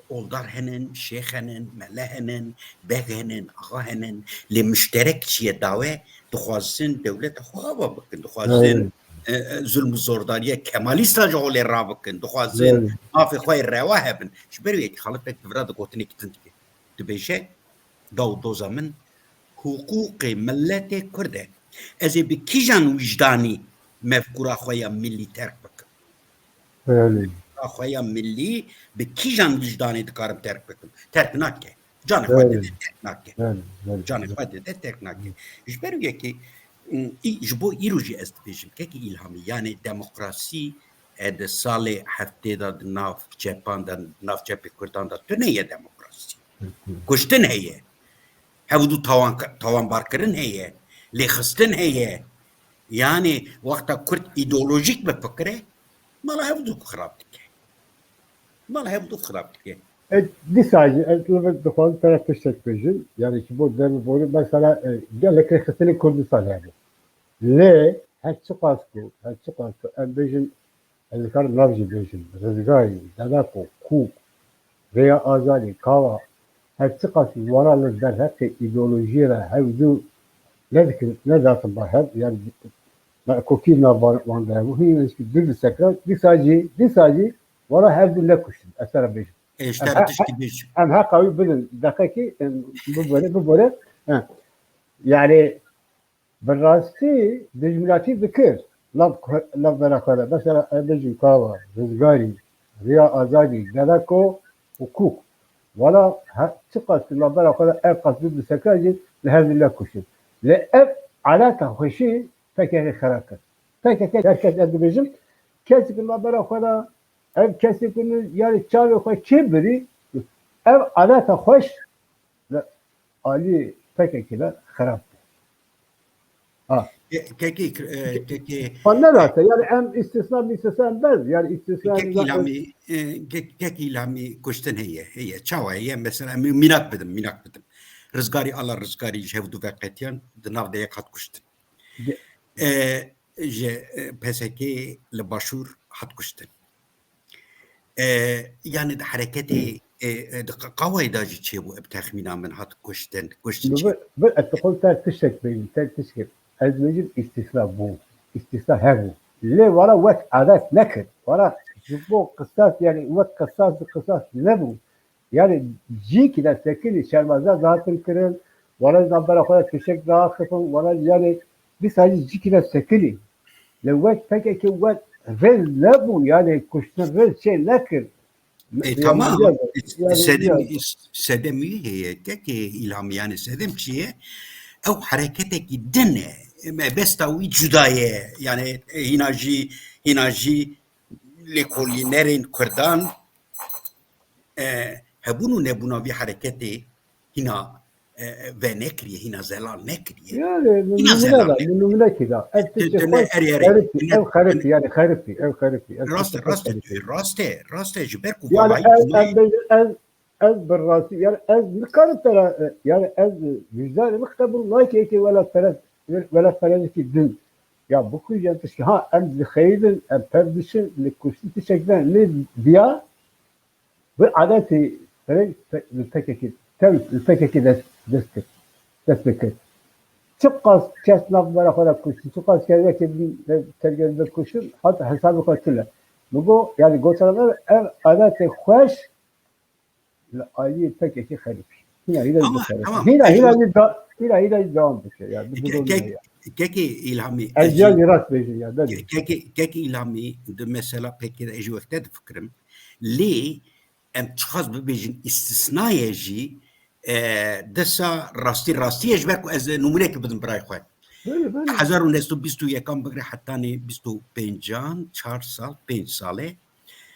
oldar henin, şêx henin, mele henin, beg henin, axa henin, lê muşterek çi ye dawe, dixwazin dewleta xwe ava bikin, dixwazin, Evet. e, e, zulm û zordariya Kemalîstan ji holê rabikin, dixwazin Evet. mafê xwe yê rewa hebin. Ji ber wê yekê Xalit Beg di vira de gotinekî din dike. Dibêje, daw doza min, hiqûqê miletê Kurd e. Ez ê bi kîjan wijdanî mefkûra xwe ya millî terk bikim? Belê. Mefkûra xwe ya millî bi kîjan wijdanê dikarim terk bikim? Terk nake. Canê xwe Belê. dide terk nake. Belê, belê. Canê xwe dide terk nake. Ji ber wê yekê, ım, î-, ji bo îro jî ez dibêjim, kekî Îlhamî, yani demokrasî, e, di salê heftê de di nav çepan de, di nav çepê Kurdan de tune ye demokrasî. Hı hı. Kuştin heye. Hevdû tawan-, tawanbarkirin heye. Lêxistin heye. Yani wexta Kurd îdeolojîk bifikire, mala hevdû xirab dike. Mala hevdû xirab dike. E, dîsa jî ez li vir dixwazim te re tiştek bêjim. Yani ji bo derûborî mesela, e, gelek rêxistinên Kurdistanê hebû. Lê her çiqas ku, her çiqas ku em bêjin, ez dikarim nav jî bêjim, Rizgarî, Deveko, Kûk, Rêya Azadî, Kawa, her çiqas wara li derheqê îdeolojiyê re hevdû nedikin, nedatin ba hev, yani me kokî nav wan, wan de hebû, hîn dûr disekira, dîsa jî, dîsa jî wara hevdû nekuştin, ez te re bêjim. Ê, ji te Em re he-, tişkî he-, bêjim. Em heqa wî bidin, deqekî, em, bibore, bibore. He. Yani, Bi rastî dijminatî dikir nav, navbera xwe de. Mesela, em bêjin Kawa, Rizgarî, Riya Azadî, Deveko û Kûk. Wala he-, çiqas ku navbera xwe de ev qas dûr disekira jî li hev dî nekuştin. Lê ev aleta xweşî P K K xerab kir. P K K, her kes ez dibêjim, kesê ku navbera xwe de, ev kesê ku yani çavê xwe çê birî, ev aleta xweş li alî P K K de xerab bû. Ha. Ke-, kekî, e, kekî. Xwe nedate, yani em îstisna, îstisna em bez, yani îstisna Kek zaten îlamî, e, kek, kek îlamî kuştin heye, heye. Çawa heye? Mesela, em mînak bidim, mînak bidim. Rizgarî, ala rizgarî ji hev du ve qetiyan, di nav de yek hat kuştin. Ge- E, ji, e, P S K li Başûr hat kuştin. E, yani di hereketê, e, e, di qa-, qawayê de jî çêbû, bi texmîna min hat kuştin, kuştin Bi, çê. bi, bi, ez dixwazim te tiştek bêjim, te tiştek. Ez dibêjim îstisna bû. Îstisna hebû. Lê wala wek adet nekir. Wala ji bo qisas, yani wek qisas bi qisas nebû. Yani cîkî de sekinî şermezar dihatin kirin, wala ji navbera xwe de tiştek diaxifin, wala yani dîsa jî cîkî de sekinî. Li wek P K K wek rêz nebû, yani kuştin rêz çê nekir. E, Yani tamam. Yani, Sedem, yani, sedem wî heye, kekê îlamî, yani sedem çi ye? Ew hereketekî din e. Mebesta wî cuda ye. Yani, e, hîna jî, hîna jî lêkolînerên Kurdan, e, hebûn û nebûna vî hereketê hîna, e, venekiriye, hîna zelal nekiriye. Yani, Hîna numune zelal da, nekiriye. numune ki da. Ev Tu, tiştê tu ne xweş erê, erê. Xeripî, Ne, ev xeripî, yani xeripî, ev xeripî, ev Rast e, xeripî, rast e, xeripî. tu, rast e, rast e, ji ber ku Yani vavayî ez, ez, ez, ez bi rastî, yani ez nikarim te ra, e, yani ez, e, wijdanê min qebûl nake yekê welatperest, welatperestî din. Ya bikujin tişkî, ha, em dixeyidin, em tev diçin, li kuştî tiştek ne, lê diya, bi adetî, li P K K, tev, li P K K dest, dest kir, dest pê kir. Çiqas kes navbera xwe de kuştin, çiqas kes yekê din, e, tergê de kuştin, hat hesabê xwe tune. Min got, yani gotina me, ev adetê xweş, li aliyê P K K xerîb. Hîna, hîna Ama, jî xerîb. tamam. Hîna, hîna jî da-, hîna, hîna jî devam dike ya. Bi Ke-, durum kek-, ne ya. Kekê Îlhamî, Ez ez jî jî rast bêjim ya, belê. Ke-, kekê, kekê Îlhamî, di mesela P K K de ez jî wek te difikirim. Lê em çiqas bibêjin îstisna ye jî, e, desa rastî, rastî ye ji ber ku ez numûnekê bidim birayê xwe. Belê, belê. Hezar û neh sed û bîst û yekan bigire hetanî bîst û pêncan, çar sal, pênc sal e.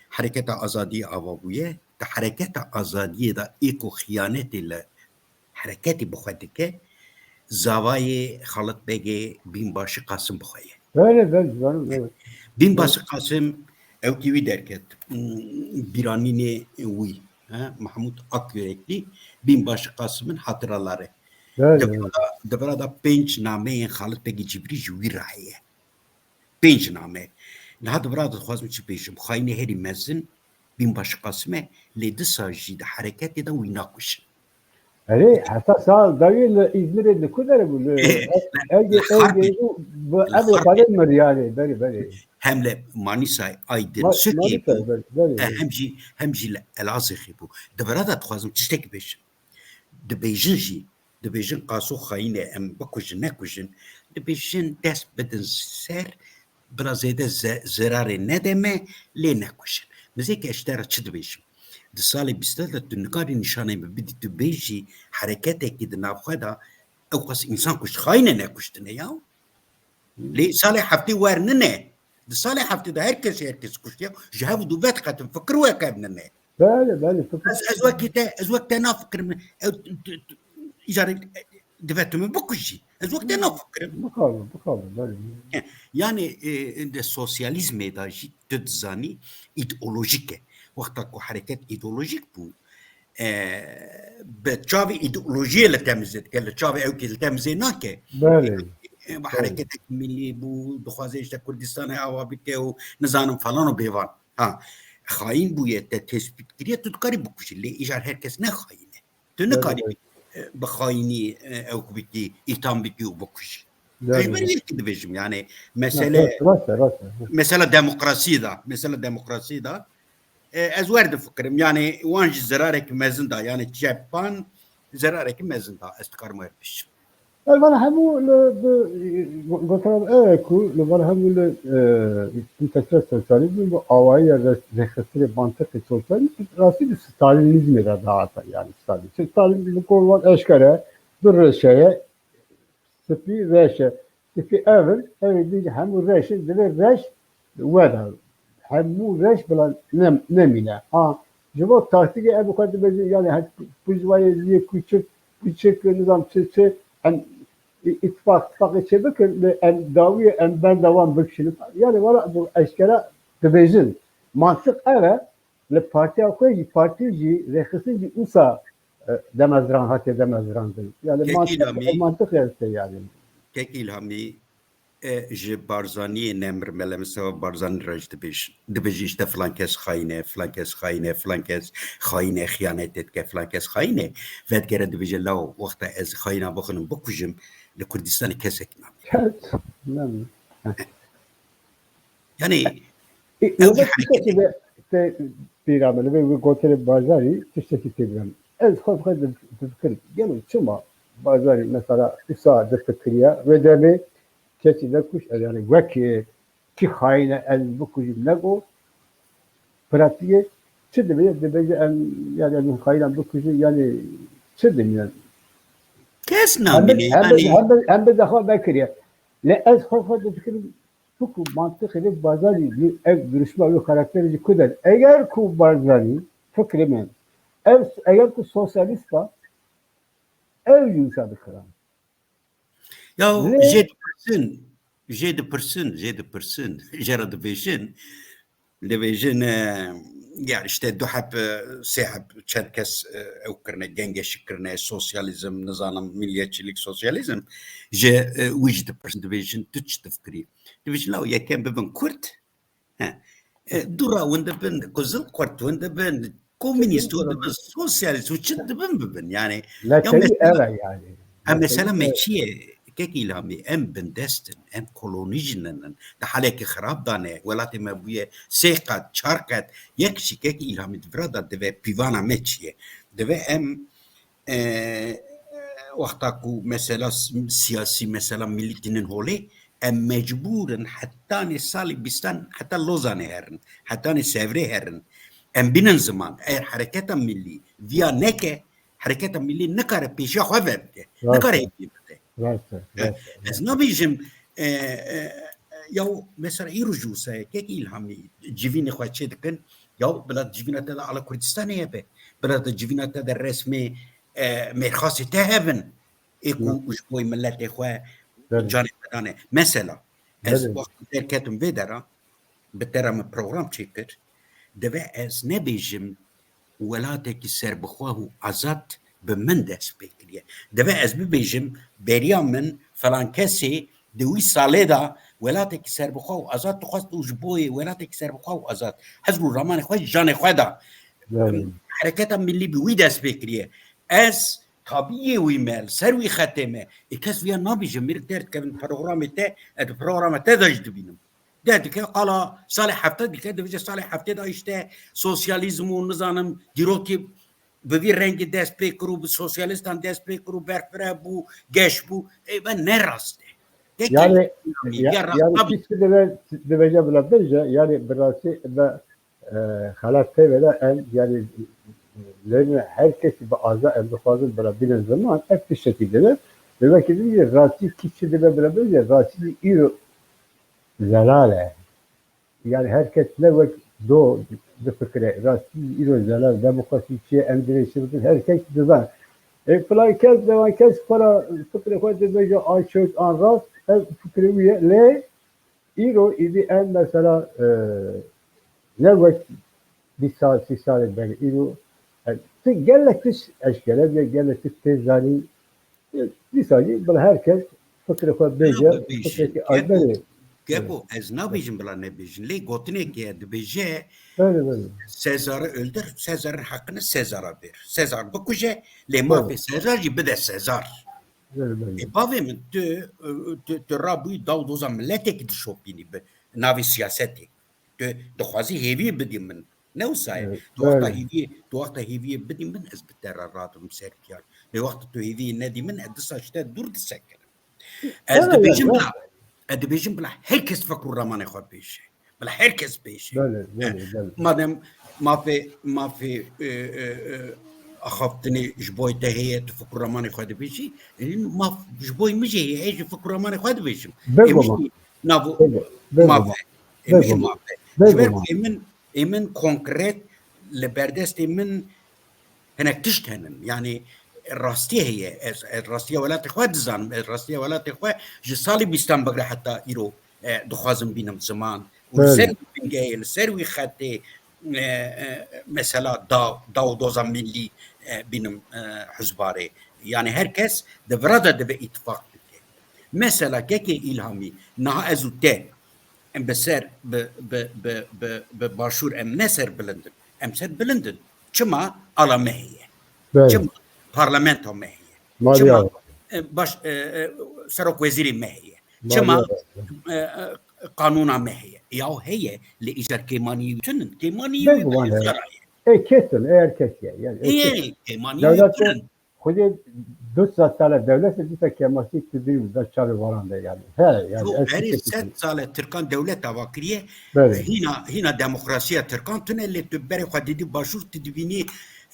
Hereketa azadiyê ava bûye. Di hereketa azadiyê de ê ku xiyanetê li hereketê bi xwe dike, zavayê Xalit Begê Bînbaşî Qasim bi xwe ye. Belê, belê, zanim, evet. Bînbaşî Qasim, ew kî wî derket, hmm, bîranînê wî, he, Mahmûd Akyürekli, Bînbaşî Qasim in hatiralar e. Belê, Di vira evet. da, di vira da pênc nameyên Xalit Begê Cibrî ji wî re heye. Pênc name. Niha di vira de dixwazim çi bêjim? Xayînê herî mezin Bînbaşî Qasim e, lê disa jî di hereketê de wî nakujin. Erê, heta sal dawî li Îzmîrê li ku derê bû? Li Ege, Ege, bi Ege Xarpêt. Li Xarpêt. Xarê mir yani, berê, berê. Hem li Manîsay, Aydin, Ma-, Sukê Manîsay, bû. Berê, berê, E, berê. Hem jî, hem jî li Elazığê bû. Di vira de dixwazim tiştekî bêjim. Dibêjin jî, dibêjin Qaso xayîn e, em bikujin, nekujin. Dibêjin dest bidin ser, bila zêde ze-, zerarê nede me, lê nekujin. Min zêke ez ji te re çi dibêjim? Di salê bîst de tu nikarî nîşanê min bidî, tu bêjî hereketekî di nav xwe de ew qas însan kuşt, xayîn e, nekuştine ya. Lê salê heftê wer nine. Di salê heftê de her kesê her kes kuştiye. Ji hev û du ve diqetin, fikir weke nine. Belê, belê, fikir. Ez, ez wekî te, ez wek te nafikirim. Ew, tu, tu, tu, îcarê, e, divê tu min bikujî. Ez wek te nafikirim. Bixabin, bixabin, belê. Yani, e, di sosyalîzmê de jî tu dizanî, îdeolojîk e. Wexta ku hereket îdeolojîk bû, e, bi çavê îdeolojiyê li temizê dike, li çavê ewkê li temizê nake. Belê. E, bi Belê. hereketek milî bû, dixwaze işte Kurdistanê ava bike û nizanim falan û bêvan. Ha, xayîn bûye, te tespît kiriye, tu dikarî bikujî. Lê îcar her kes ne xayîn e. Tu Belê, nikarî belê. bi, e, bi xayînî, e, ewk bikî, îtham bikî û bikujî. Belê, Ez ber belê. yekî dibêjim, yani, Ya, mesele, rast, rast e, rast e. mesela demokrasiyê de, mesela demokrasiyê de, E, ez wer difikirim, yani wan jî zerarek mezin da, yani çepan zerarek mezin da, ez dikarim wer bişim. Yani van hemû li, bi, gotina ew e ku li van hemû li, e, întelektûel sosyalîzm bi awayî ya rêxistinê mantiqê sosyalîzm rastî di stalînîzmê de dihata, yani Stalîn. Stalîn bi kol wan eşkere du rêşe ye, Spî reş e. Spî ev in, ev ê din jî hemû reş in, divê reş weda. Hemû reş bila nem-, nemîne. Ha, ji bo taktîkê em xwe dibêjin, yani, her pijwayê ziyê kûçik, kûçik, nizam çi çi, em î-, îtifaq, îtifaqê çê bikin, lê em dawiyê em benda wan bikişînin. Yani, wala bu eşkera dibêjin. Mantiq ev e, li partiya xwe jî, partî jî, rêxistin jî wisa, e, demezran hatiye demezrandin. Yani Kekî mantiq, Lamî. Mantiq yani. Kek Îlhamî, e, ji Barzaniyê nemir mele mesela Barzanî re jî dibêj-, dibêjî işte filan kes xayîn e, filan kes xayîn e, filan kes xayîn e, xiyanetê dike, filan kes xayîn e. Vedgere dibêje law wexta ez xayîna bixwînim bikujim, li Kurdistanê kesek namîne. Kes namîne. Yani Ê, ew jî wexta hereketê tiştekî de te pêra min, vê wê gotinê Barzanî tiştekî tê bikim. Ez xwe bi xwe difikirim. Gelo çima Barzanî mesela wisa difikiriya? Wê demê kesî nekuşt, ez yani wek, e, kî xayîn e ez bikujim nego, pratîkê çi dibêje? Dibêje em yani em xayîna bikujin yani çi dibêje? Kes namîne yani. Em bi zehwa vekiriye. Lê ez xwe xwe difikirim, tu ku mantiqê vê Barzanî jî ev duruşma wê karakterê jî ku der. Eger ku Barzanî fikrê min, ev eger ku sosyalîst ba, ew jî wisa dikirin. Ya jê dipirsin, jê dipirsin, jê dipirsin, jê re dibêjin, dibêjin, e, ya işte du heb, e, sê heb, çend kes, e, ew kirine, gengeşik kirine, sosyalizm, nizanim, milliyetçilik, sosyalizm, ji, e, wî jî dipirsin, dibêjin, tu çi difikirî? Dibêjin, law yekem bibin Kurd, He. E, dû ra win dibin, ku zil xurt win dibin, komûnîst win dibin, sosyalîst û çi dibin bibin. Yani, ya Mesele mesela, ev e yani. Ha, mesela Mesele me ev. Çi ye? Kek Îlhamî, em bindest in, em kolonî jî nin. Di halekî xirab de ne. Welatê me bûye sê qat, çar qat. Yek jî Kek Îlhamî di vira de dibe pîvana me çi ye? Dibe em E, wexta ku mesela s-, siyasî, mesela milî tînin holê, em mecbûr in hetanê salê bîstan heta Lozanê herin, hetanê Sevrê herin. Em bînin ziman. Eger hereketa milî viya neke, hereketa milî nikare pêşiya xwe vebike. Rast e. Nikare hêviyê bide. Rast e, rast e, rast e. Ez nabêjim, e, e, ya mesela îro jî wisa ye, Kek Îlhamî civînê xwe çê dikin, ya bila civîna te de ala Kurdistanê hebe, bila te civîna te de resmê e, mêrxasê te hebin, ê ku ji bo miletê xwe canê xwe dane. Mesela, ez wextê derketim vê dera, bi te re min program çêkir, divê ez nebêjim welatekî serbixwe û azad bi min dest pê kiriye. Divê ez bibêjim beriya min filan kesê di wî salê de welatekî serbixwe û azad dixwest û ji bo yê welatekî serbixwe û azad hizr û ramanê xwe ji canê xwe da. Hereketa milî bi wî dest pê kiriye. Ez tabiyê wî me, li ser wî xetê me. Ê kes viya nabêje, mêrik derdikevin programê te, ez di programa te de jî dibînim. Derdike, qala salê hefte dike, dibêje salê heftê de işte sosyalîzm û nizanim dîrokî bi vî rengî dest pê kir û bi sosyalîstan dest pê kir û berfireh bû, geş bû. Ê, me ne rast e. Peki, Yani, ya, ya, yani rast kişi de ben, de bence buna bence, yani biraz şey, ben, e, xelat tevela em, yani, lerin herkes bi aza em dixwazin bila bînin ziman, ev tiştekî dibin. Ve belki de rastî kişi de ben buna bence, rastî îro zelal e. Yani her kes ne wek do difikire. Rastî îro zelal demokrasî çi ye, em divê çi bikin, her kes dizan. E, filan kes, dewan kes xwe ra fikrê xwe dibêje a çewt an rast, ev fikrê wî ye. Lê îro îdî em mesela, e, ne wek bîst sal, sî salên berê îro, e, tu gelek tişt eşkere bûye, gelek tişt tê zanîn. Dîsa jî bila her kes fikrê xwe bêje, fikreke albenê. Geko, ez nabêjim bila nebêjin. Lê gotinekê ye, dibêje, Belê, belê. Sezar'ı öldür, Sezar'ın hakkını Sezar'a ver. Sezar bikuje, lê mafê Sezar jî bide Sezar. Belê, belê. Ê, bavê min, tu, tu, tu rabûyî daw doza miletekî dişopînî bi navê siyasetê. Tu dixwazî hêviyê bidî min. Ne wisa ye. Evet, tu wexta hêviyê, tu wexta hêviyê bidî min, ez bi te re radibim ser piyan. Lê wexta tu hêviyê nedî min, ez disa ji te dûr disekirim. Ez dibêjim bila, ez dibêjim bila her kes fikr û ramanê xwe bêje. Bila her kes bêje. Belê, belê, belê. Madem mafê, mafê, e, e, e, axaftinê ji boy te heye, tu fikr û ramanê xwe dibêjî, ê, maf ji boy min jî heye, ez jî fikr û ramanê xwe dibêjim. Ê, min Bêguman. jî nav û Bêgu-, bêguman. maf e. Ê, min jî Bêguman. maf e. Ji ber Bêguman. ku ê min, ê min konkret li berdestê min hinek tişt henin. Yanî rastî heye. Ez, ez rastiya welatê xwe dizanim. Ez rastiya welatê xwe ji salê bîstan bigre heta îro, e, dixwazim bînim ziman. Û li Belê. ser wî bingehê, li ser wî xetê, e, e, mesela da, da û doza millî, e, bînim, e, hizbarê. Yanî her kes di vira de dibe îtifaq bike. Mesela kekê Îlhamî, niha ez û te em bi ser, bi, bi, bi, bi, bi başûr em ne ser bilind in. Em ser bilind in. Çima? Ala me heye. Belê. Çima? Parlamento me heye. Malî Çima? Awa. E, baş, e, e, serok wezîrê me heye. Malî Çima? Awa. E, e, qanûna me heye. Yaw heye, lê îcar kêmanî wî tune in. Kêmanî wî Bêguman heye. Ê ketin, eğer kes ye. Yani, ê Ê, kes. kêmanî wî Devlet tune in. Xwedê du sed sale dewlet e, dîsa kemasî tu dî da çavê varan de yani. He, yani Yo, ez berî fikir sed dikim. sale Tirkan dewlet ava kiriye. Belê. Hîna, hîna demokrasiya Tirkan tune, lê tu berê xwe didî başûr, tu dibînî,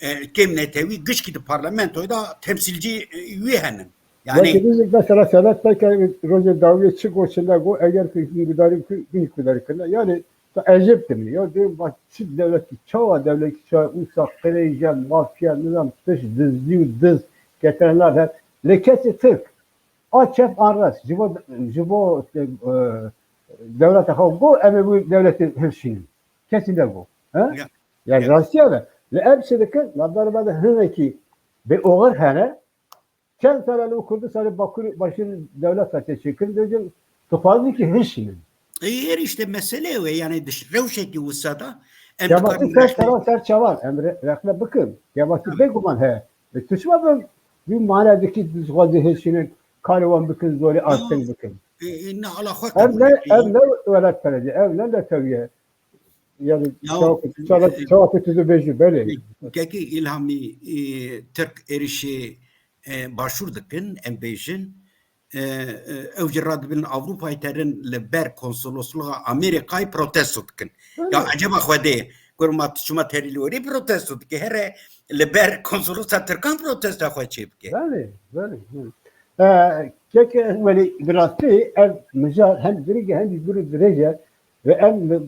e, kêm netewî gişkî di parlamentoyê de temsîlcî, e, wî henin. Yani Belki biz mesela Sedat Peker rojê dawiyê çi got, çi ne got, eger ki hukdarî ki, hukdarî kirine. Yani, tu ecêb dimî. Ya, dê bak, çi dewletî, çawa dewletî, çawa usa qirêje, mafya, nizam, piş, dizlî û diz, getirena her. Lê kesê Tirk, a çep an rast, ji bo, ji bo, e, dewleta xwe got, em ê wî dewletê hilşînin. Kesî negot. He? Ya. Yani Ya. rastiya be. Li ev çi dikin, navberê me de hinekî bê oxir hene, Çend sala li Kurdistanê Bakur, Başûr dewleta te çêkirin, dibêjin, dixwazin ki hişînin. Ê, her işte mesele ew e, yani diş-, rewşekî wisa da em Kebasî dikarin ser rexne sera ser çavan, em re-, rexne bikin. Kebasî Tabii. bêguman heye. E, tu çima bi, bi mane dikî dixwazî hişînin, karê wan bikin, zorê Yo, asteng bikin. e, e, ne ala xwe Ev qebûl ne, dike. ev ne welatperestî, ev ne netewiye. Yani Ya, çawa, e, çawa, çawa tu dibêjî, belê. Kekê Îlhamî, e, Tirk êrişê e, başûr dikin, em bêjin, e, e, ew jî radibin Ewropayê terin li ber konsolosluğa Amerîkayê protesto dikin. Ya Belê. eceba Xwedê, kurma tu çima terî li werî protesto dike? Here li ber konsolosa Tirkan protestoya xwe çê bike. Belê, belê, belê. E, keke welî bi rastî ev mijar hem giring e, hem jî dûr û dirêj e ve em bi,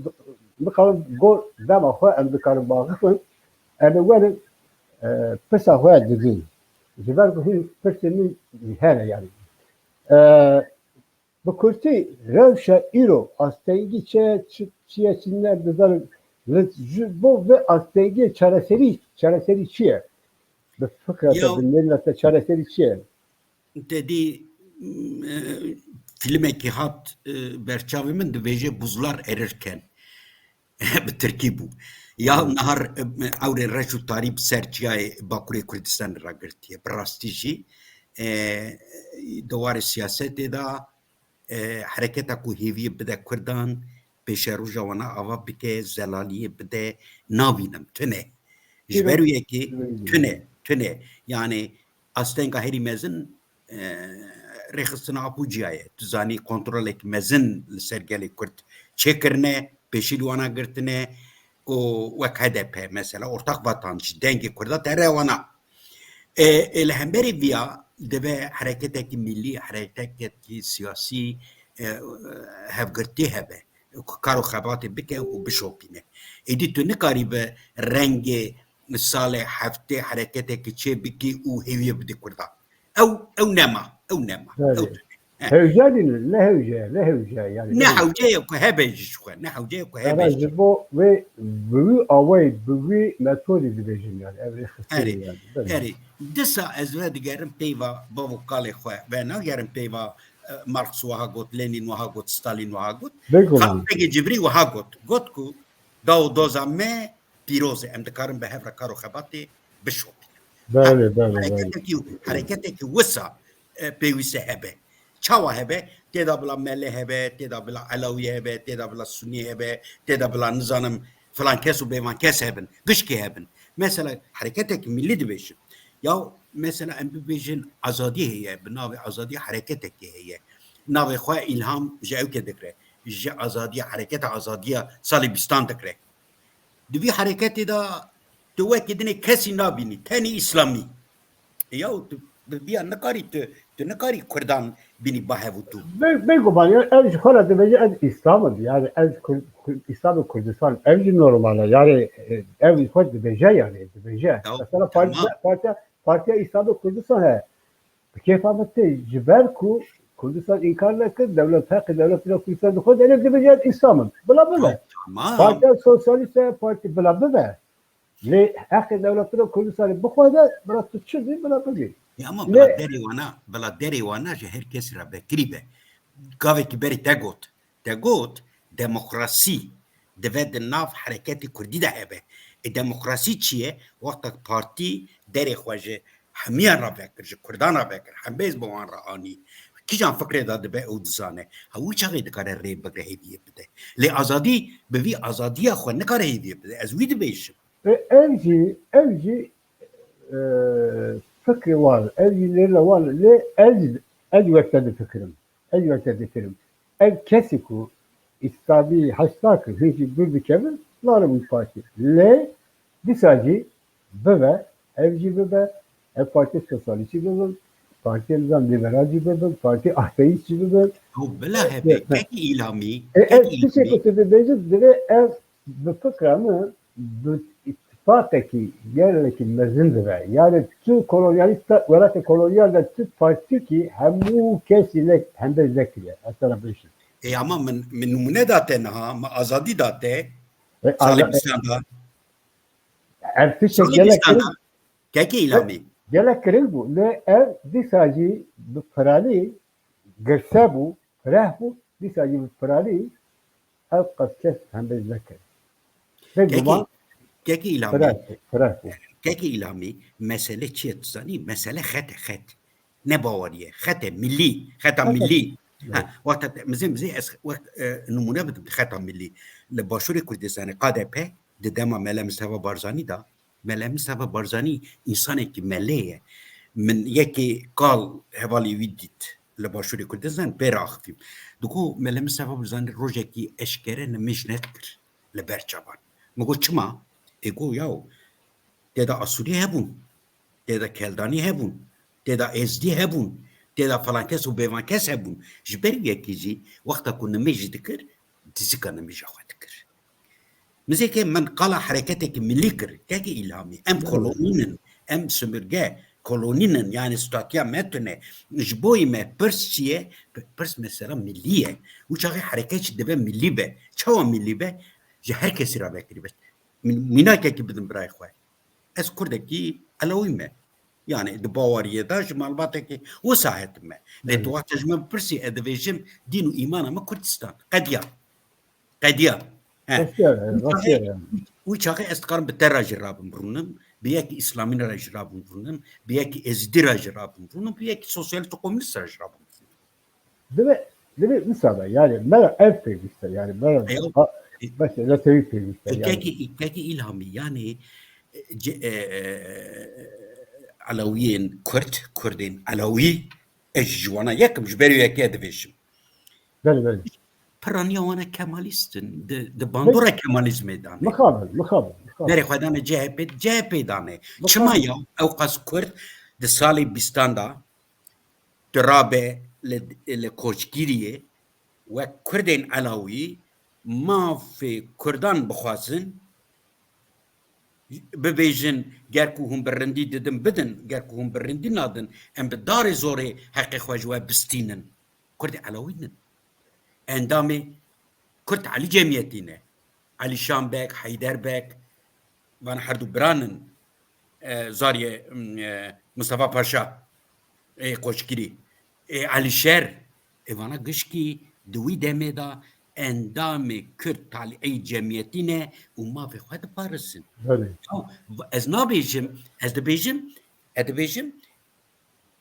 bikarin go dema xwe em dikarin baxifin, em ê werin e, pirsa xwe didin. Ji ber ku hîn pirsên min hene yani. E, bi kurtî rewşa îro astengî çi ye, çi, çi ye, çi ne, dizanin. Li, ji bo vê astengiyê çareserî, çareserî çi ye? Bi fikra te, Ya. bi nêrîna te çareserî çi ye? Te dî, e, fîlmekî hat, e, berçavê min, dibêje buzlar erirken. Bi tirkî bû. Ya nahar, e, ewrên reş û tarî bi ser çiyayê Bakurê Kurdistanê re girtiye. Bi rastî jî, e, di warê siyasetê de, e, hereketa ku hêviyê bide Kurdan, pêşeroja wana ava bike, zelaliyê bide, nabînim, tune. Ji ber wê yekê tune, tune. Yani astenga herî mezin, e, rêxistina Apo Ciya ye. Tu zanî kontrolek mezin li ser gelê Kurd çêkirine, pêşî li wana girtine û wek H D P mesela ortak vatandaş dengê Kurda tere wana. E, e, li hemberî viya dibe hereketekî millî, hereketekî siyasî, e, hevgirtî hebe. Ku kar û xebatê bike û bişopîne. Êdî tu nikarî bi rengê salê heftê hereketekî çê bikî û hêviyê bidî Kurdan. Ew, ew nema, ew nema. Belê. Ew tune. He. Hewce dînin, ne hewce, ne hewce yani. Ne hewce ye ku hebe ji xwe, ne hewce ye ku hebe ji xwe. Ji bo vê, bi wî awayî, bi wî metodî dibêjin yani. Ev rêxistinê Erê, yani. Belê. Erê. Disa ez vedigerim peyva bav û kalê xwe, venagerim peyva, e, Marx wiha got, Lenin wiha got, Stalin wiha got. Bêguman. Xalid Begê Cibrî wiha got. Got ku da û doza me pîroz e. Em dikarin bi hev re kar û xebatê bişopînin. Belê, belê, belê. Hereketekî, hereketekî wisa, e, pêwîst e hebe. Çawa hebe? Tê de bila Melê hebe, tê de bila Elawî hebe, tê de bila Sunî hebe, tê de bila nizanim filan kes û bêvan kes hebin. Gişkê hebin. Mesela hereketekî millî dibêjin. Ya mesela em bibêjin azadî heye, bi navê azadî hereketekê heye. Navê xwe Îlham ji ewkê digre. Ji azadiya, hereketa azadiya salê bîstan digre. Di vî hereketê de Tu wekî dinê kesî nabînî, tenê îslamî. E, yaw, tu bi viya nikarî, tu, tu nikarî Kurdan bînî ba hev û tu. Bê-, bêguman ya, ev ji xwe re dibêje, ez îslam im, yani ez Kur-, Kur-, îslamê Kurdistan, ev jî normal e, yani, e, ev xwe dibêje, yani dibêje. Yaw, mesela tamam. Partiya, partiya, partiya Îslamê Kurdistan heye. Bi kêfa min tê, ji ber ku Kurdistan înkar nekir, dewlet, heqê dewleta Kurdistan dixwe, dê dibêje, ez îslam im. Bila bibe. Tamam. Partiya Sosyalîst e, partî, bila bibe. Lê heqê dewletira Kurdistanê bixwaze, bila tu çi bî, bila bibî. Ya ama bila derê wana, bila derê wana ji her kesî re vekirî be. Gavekî berê te got. Te got, demokrasî dibe di nav hereketê Kurdî de hebe. E, demokrasî çi ye? Wexta partî derê xwe ji hemiyan re vekir, ji Kurdan re vekir, hembêz bi wan re anî. Kîjan fikrê de dibe ew dizane. Ha, wî çaxê dikare rê bigre, hêviyê bide. Lê azadî, bi vî azadiya xwe nikare hêviyê bide. Ez wî dibêjim. E, ev jî, ev jî, e, fikrê wan, ev jî lêla wan, lê ez, ez wek te difikirim. Ez wek te difikirim. Ev kesî ku îslamî hez nakir, hîn jî dûr dikevin, narin wî partî. Lê dîsa jî bibe, ev jî bibe, ev partî sosyalîstî bibin, partî nizam lîberal jî bibin, partî ateîst jî bibin. Ew bila hebe, kekî îlamî, e, kekî îlamî. Tiştê ku tu dibêjî, divê ev bi fikra min bi îttifaqekî gelekî mezin dibe. Yani tu kolonyalîst, welatê kolonyal de tu partîkî hemû kesî ne, hembêz nekiriye. Ez te re bêjim. E, ama min, min nimûne da te niha, min azadî da te. E, salê bîstan da. Ev tiştek gelek kirin. Kekî îlamî. Gelek kirin bû. Lê ev dîsa jî bi piranî girse bû, fireh bû, dîsa jî bi piranî ev qas kes hembêz nekir. Bêguman. Kekî îlamî. Fireh, fireh bû. Kekî îlamî, mesele çi ye tu zanî? Mesele xet e, xet. Ne baweriye. Xet e, millî. Xeta millî. Ha, wexta te, mizê, mizê ez wek, e, nimûne bidim xeta millî. Li Başûrê Kurdistanê K D P di dema Mele Mistefa Barzanî de, Mele Mistefa Barzanî însanekî melê ye. Min yekê kal hevalê wî dît li Başûrê Kurdistan pê re axivîm. Digo Mele Mistefa Barzanî rojekî eşkere nimêj nedikir li ber çavan. Min got çima? Ê got yaw, tê de Asûrî hebûn, tê de Keldanî hebûn, tê de Êzdî hebûn, tê de filankes û bêvankes hebûn. Ji ber wî yekê jî wexta ku nimêj jî dikir, dizika nimêja xwe dikir. Mizêkê min qala hereketekî milî kir, kekê Îlhamî. Em kolonî nin, em simirge, kolonî nin, yani statiya me tune. Ji boyî me pirs çi ye? Pirs mesela milî ye. Û çaxê hereket jî dibe milî be. Çawa milî be? Ji her kesî re vekirî be. Min-, mînakekî bidim birayê xwe. Ez kurdekî elewî me. Yani di baweriyê de ji malbatekî wisa hetime. Lê tu wexta ji min bipirsî, ez dibêjim dîn û îmana min Kurdistan. Qediya. Qediya. He. Wî çaxê ez dikarim bi te re jî rabim rûnim, bi yekî îslamî re jî rabim rûnim, bi yekî êzidî re jî rabim rûnim, bi yekî sosyalîst û komûnîst re jî rabim rûnim. Divê, divê wisa be, yani me re ev pêwîst e, yani me re, ha, mesela tevî pêwîst e, yani. Kekî, kekî Îlhamî, yani, e, ce-, e, e, Elewiyên Kurd, Kurdên Elewî, ez ji wana yekim, ji ber wê yekê dibêjim. Belê, belê. Piraniya wan e kemalîst in, di, di bandora kemalîzmê dane. Mixabin, mixabin, mixabin. Berê xwe dane C H P, C H P dane. Çima ya ew qas Kurd di salê bîstan de tu rabe li, li koçgiriyê wek Kurdên Elawî mafê Kurdan bixwazin, bibêjin, ger ku hûn bi rindî didin, bidin, ger ku hûn bi rindî nadin, em bi darê zorê heqê xwe ji we bistînin. Kurdê Elawî nin. Endamê Kurd Elî Cemiyetî ne. Elîşan Beg, Heyder Beg, van her du biran in, e, zariyê, m, e, Mustafa Paşa, ê Qoçgirî, ê Elîşer, ê vana gişkî di wî demê de endamê Kurd talîeyî cemiyetî ne û mafê xwe diparisin. Belê. Ya, ez nabêjim, ez dibêjim, ez dibêjim,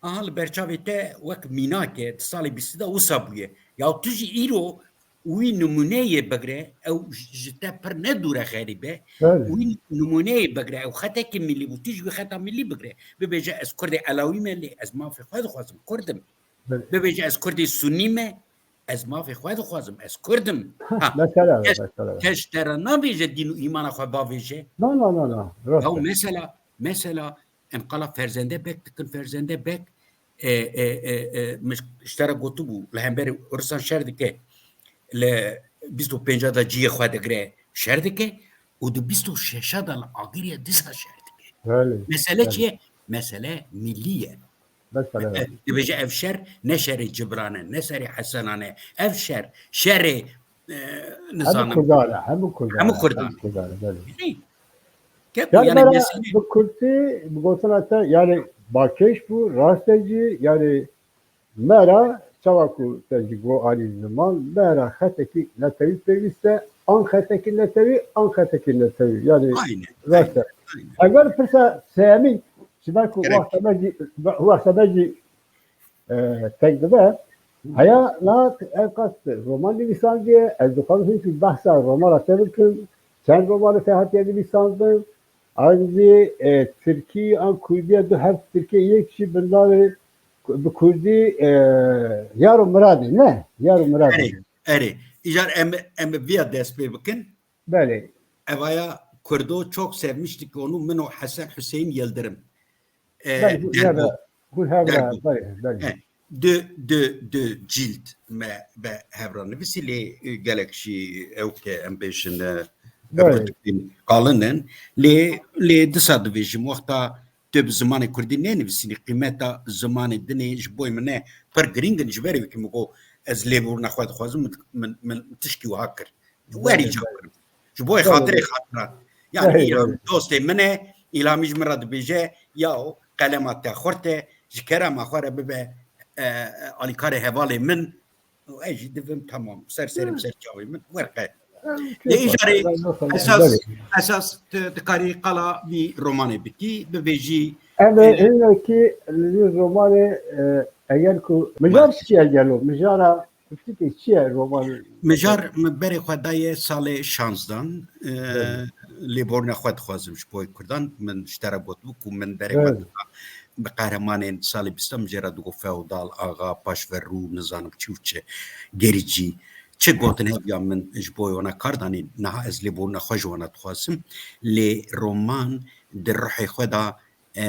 aha li ber çavê te wek mînak e, di salê bîstî de wisa bûye. Ya tu jî îro wî nimûneyê bigre, ew ji te pir ne dûr e xerîb e. Belê. Wî nimûneyê bigre, ew xetekî milî bû, tu jî wî xeta milî bigre. Bibêje ez Kurdê Elawî me lê ez mafê xwe dixwazim, Kurd im. Belê. Bibêje ez Kurdê Sunî me, Ez mafê xwe dixwazim, ez Kurd im. Ha, Mesele, kes, mesele. Kes te re nabêje dîn û îmana xwe bavêje. Na, na, na, na. Rast Ya e. Mesela, mesela em qala Ferzende Bek dikin, Ferzende Bek, e, e, e, e, min ji te re gotibû, li hemberî Urisan şer dike, li bîst û pênca de cihê xwe digire, şer dike û di bîst û şeşa de li Agiriya dîsa şer dike. Belê, Mesele belê. Çi ye? Mesele milî ye. Mesela. Dibêje ev şer ne şerê Cibran e, ne şerê Hesenan e. Ev şer, şerê, e, Hemû nizanim. Kurdan e, hemû Kurdan Hemû e, Kurdan. Hemû Kurdan e, belê. Keko, Yani yani bera mesele bi Kurdî, bi gotina te, yani bakêş bû, rast e jî, yani me ra, çawa ku te jî got alî ziman, me ra xetekî netewî pêwîst e, an xetekî netewî, an xetekî netewî. Yani Aynen, rast e. Aynen, aynen. Eger pirsa seyemî, ji ber ku Gerek. Wexta me jî, wexta me jî e, tek dibe. Heya niha ev qas roman nivîsandiye, ez dixwazim hinkî behsa romana te bikim. Çend romanê te hatiye nivîsandin? An jî, e, tirkî an kurdî ya du heb tirkî yek jî bi navê ku-, bi kurdî, e, Yar û Miradê, ne? Yar û Miradê. Erê, erê. Îcar em, em bi viya dest pê bikin. Belê. Evaya Kurdo çok sevmiştik onu, min û Hesen Hüseyin Yıldırım. E, Belê, hûn dergo, hevra, hûn hevra, dergo. Belê, belê. He, du, du, du cilt me be hevra nivîsî, lê, e, gelek jî ew ke em bêjin, e, Belê. Rûdikên qalin in. Lê, lê disa dibêjim, wexta tu bi zimanê kurdî nenivîsînî, qîmeta zimanê dinê ji bo min e pir girîng in. Ji ber wê ku min got, ez lêborîna xwe dixwazim, min, min, min tişkî wiha kir. Werî Belê, ca belê. Kirim. Ji bo Belê, xatirê belê. Xatira. Yani Belê, Îlham belê. Dostê min e, Îlhamî ji min re dibêje, ya o qelema te xurt e, ji kerema xwe re bibe, e, e, alîkarê hevalê min. Û ez jî divim, tamam, ser serim, Hı. Ser çavê min, werqe. Em Lê kêfa, îcarê ben nasıl esas, Belê. Esas tu dikarî qala vî romanê bikî, bivêjî, Em e, e, hinekî li vî romanê, e, eger ku mijar Baş. Çi ye gelo? Mijara Pirtûkê çi ye romanê? Mijar min berê xwe daye salê şanzdan, e, Belê. Lêborîna xwe dixwazim ji bo Kurdan. Min ji te re gotibû ku min berê xwe Belê. Dida bi qehremanên salê bîstan, min jê re digot feodal, axa, paşverû, nizanim çi û çi, gerîcî, çi gotin hev ya min ji bo wana kar danîn. Niha ez lêborîna xwe ji wana dixwazim. Lê roman di ruhê xwe de, e,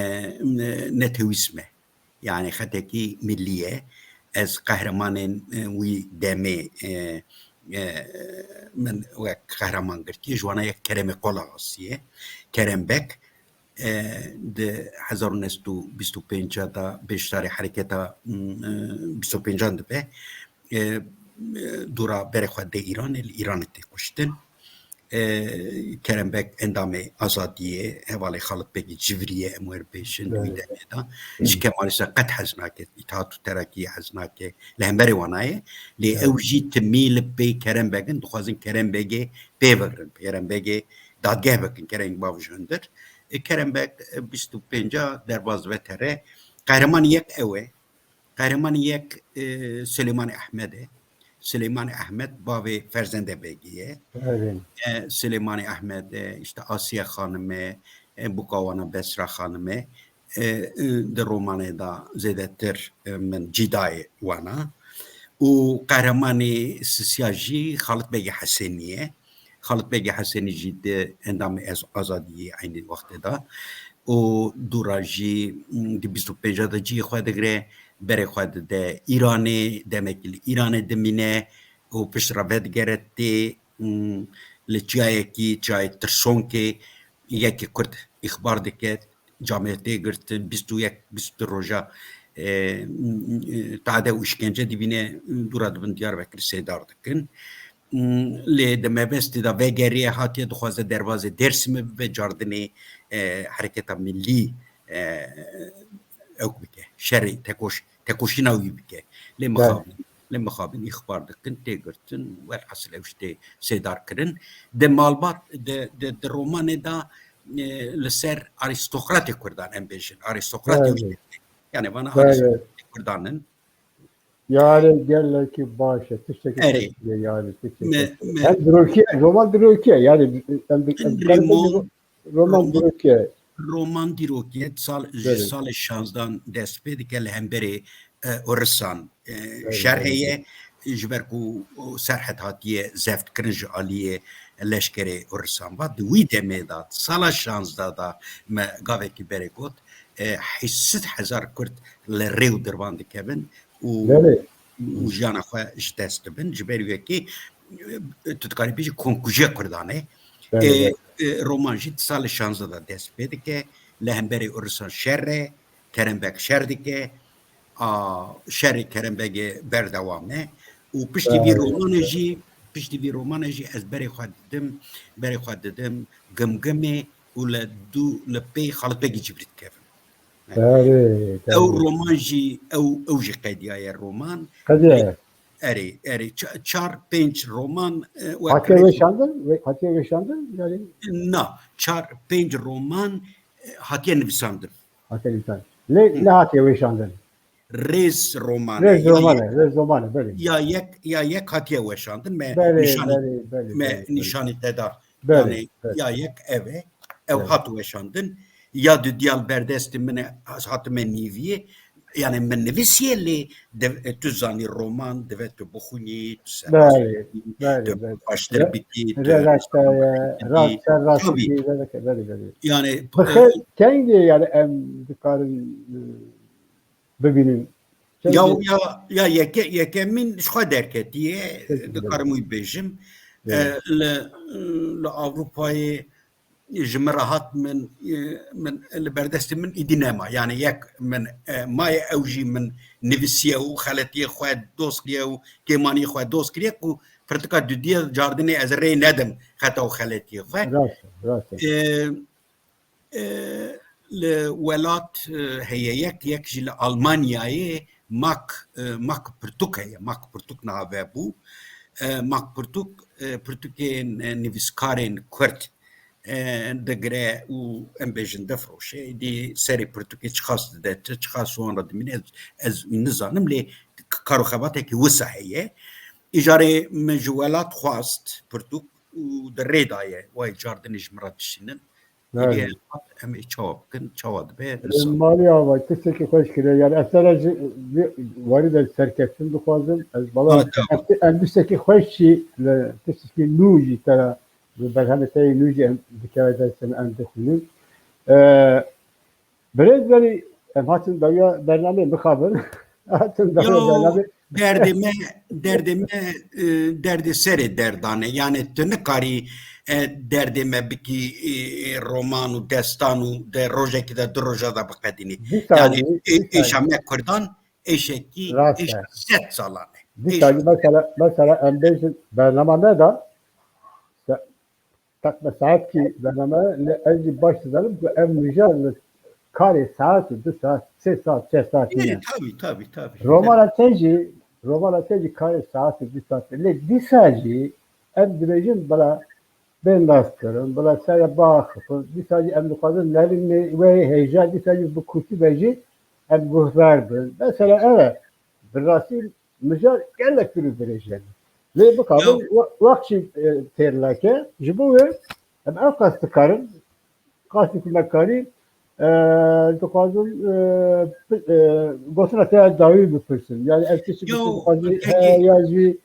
netewîsm e. Yani xetekî millî ye. Ez qehremanên, e, wî demê, e, e, min wek qehreman girtiye. Ji wana yek Keremê Qolaxasî ye. Kerem Bek, e, di hezar û neh sed û bîst û pênc de beşdarê hereketa, m, e, bîst û pêncan dibe. E, e, dûra berê xwe dide Îranê, li Îranê tê kuştin. E, Kerem Bek endamê Azadiyê, hevalê Xalit Begê Civrî ye, em wer bêjin, di wî Evet. Demê de. Ji Kemalîsta qet hez nake, Îtihat û Terakî hez nake, li hemberê wana ye. Lê Evet. Ew jî timî li pê Kerem Beg in, dixwazin Kerem Begê pê vegirin, Kerem Begê dadgeh bikin, Kerem Beg bav ji hundir. E, Kerem Beg, e, bîst û pênca derbas dibe tere. Qehremanî yek ew e. Qehremanî yek, e, Silêmanê Ehmed e. Silêmanê Ehmed bavê Ferzende Begî ye. Evet. E, Silêmanê Ehmed, e, işte Asiye Xanim e, e, Bukawana Besra Xanim e. E, e, di romanê de zêdetir, e, min cîdayê wana. Û qehremanê sisiya jî Xalit Begê Hesenî ye. Xalit Begê Hesenî jî di endamê Ez-, Azadiyê eynî wextê de. Û dûra jî, m, di bîst û pênca de cihê xwe digire, berê xwe dide Îranê, demekî li Îranê dimîne û pişt re vedigere tê, m, li çiyayekî, çiyayê Tirsonkê, yekê Kurd îxbar dike, camê tê girtin, bîst û yek, bîst roja, e, tade û îşkence dibîne, dûra dibin Diyarbekir sêdar dikin. Lê di mebestê de vegeriye hatiye, dixwaze derbazê Dêrsimê bibe, cardinê, e, hereketa millî, e, ew bike, şerê tekoş-, tekoşîna wî bike. Lê Evet. mixabin, lê mixabin îxbar dikin, tê girtin, welhasil ew ji tê sêdar kirin. Di malbat, di, di, di romanê de, e, li ser arîstokratê Kurdan, em bêjin, arîstokratê Evet. Wî, yani vana Evet. Arîstokratê Kurdan in. Yani gelekî baş e, tiştekî Erê. Baş e, yani tiştekî Me, baş e. Me, Hem dirokî ye, roman dirokî ye, yani em, em, Roman, roman, roman dirokî ye. Roman dîrokî ye, sal, ji Evet. Salê şanzdan dest pê dike li hemberê, e, Urisan, e, Evet, şer evet. Heye, ji ber ku Serhed hatiye zeftkirin ji aliyê leşkerê Urisan ve, di wî demê de, di sala şazdeh de me gavekî berê got, e, heşt sed hezar Kurd li rê û dirvan dikevin û, Belê. û jiyana xwe ji dest dibin. Ji ber wekî, e, tu dikarî bêjî konkujê Kurdan e. Belê, E, belê. e, roman jî di sala şazdeh de dest pê dike. Li hemberî Urisan şer e, Kerembek şer dike. A, şerê Kerembegê berdewam e. Û piştî vî Belê. romanê jî, piştî vî romanê jî ez berê xwe didim, berê xwe didim Gimgimê û li dû, li pê Xalidbegî Cibrî dikevim. Belê, Ew belê. roman jî, ew, ew jî qediyaye roman. Qediyaye. Erê, erê, ça-, çar, pênc roman, e, we Hatiye kirêt- weşandin? We-, hatiye weşandin? Yani Na, çar, pênc roman, e, hatiye nivîsandin. Hatiye nivîsandin. Ne, Hı. ne hatiye weşandin? Rêz roman e. Rêz Ya roman ye-, e, rêz roman e, belê. ya yek, ya yek hatiye weşandin. Me Belê, nîşanî, belê, belê, me belê, belê. nîşanî te da. Belê, Yani belê. ya yek ev e. Ew Evet. hat weşandin. Ya dudiya li berdestê min e, hatime nîviyê. Yani min nivîsiye lê dev-, e, tu zanî roman, divê tu bixwînî, tu ser Belê, belê, tu belê. baştir Re-, bikî, tu re-, rasteye, rast ser rast Tabii. bikî, belê, belê, belê. Yani, Bi e, xêr kengê yani em dikarin, e, bibînin? Ya, Kengê? ya, ya yeke-, yekemîn ji xwe derketiye, Peki, dikarim belê. wî bêjim. Belê. E, li, li Ewropayê ji min re hat min, e, min li berdestê min îdî nema. Yani yek min, e, maye ew jî min nivîsiye û xeletiyê xwe doz kiriye û kêmaniyê xwe doz kiriye ku pirtika dudiye cardinê ez rê nedim xeta û xeletiyê xwe. Rast e, rast e. E, e, li welat, e, heye yek, yek jî li Almanyayê Mak, e, Mak Pirtûk heye. Mak Pirtûk niha vebû. E, Mak Pirtûk, e, pirtûkên, e, nivîskarên Kurd, e, digire û em bêjin difiroşe. Dî serê pirtûkê çiqas dide, çi, çiqas wan re dimîne, ez, ez nizanim, lê k-, kar û xebatekî wisa heye. Îcarê min ji welat xwast pirtûk û di rê de ye. Wayê cardinê ji min re dişînin. Belê. Hêdî em ê çawa bikin, çawa dibe, Li wisa. Malê ava tiştekî xweş kiriye. Yani ez sere ji vî warî de serkeftin dixwazim. Ez bala Ha, tamam. em, em tiştekî xweş jî, li tiştekî nû jî te re, bi berhemê te yê nû jî em dikeve dest em, em dixwînin. E, Birêz berî em hatin dawiya bernameyê mixabin. Hatin dawiya Yo, bernameyê. derdê me, derdê me, e, derdê serê derdan e. Yani tu nikarî, e, derdê me bikî, e, e, roman û destan û di rojekî de, du roja de biqedînî. Dîsa Yani jî, ê-, dîsa êşa jî. me Kurdan êşekî, Rast e. êşa sed salan e. Dîsa Êşa jî mesela, mesela em bêjin bernama me de se-, Takme saetkî bername, lê ez jî baş dizanim ku ev mijar li karê saet û du saet, sê saet, çar saet Ê, nîne. Tabii, tabii, tabii. Romana te jî, romana te jî karê saet û du saet. Lê dîsa jî em dibêjin bila bên nas kirin, bila ser biaxifin. Dîsa jî em dixwazin nerînê wê hêja, dîsa jî bi kûtî be jî em guhdar bin. Mesela ev e, bi rastî mijar gelek pir û dirêj e. Lê bikarin Ya. we-, wext jî, e, têr nake. Ji bo wê em ev qas dikarin, qasî ku me karî, e, dixwazin, e, pi-, e, gotina te ya dawî bipirsin. Yani ev tişt Yo, dixwazî kekê, he ya jî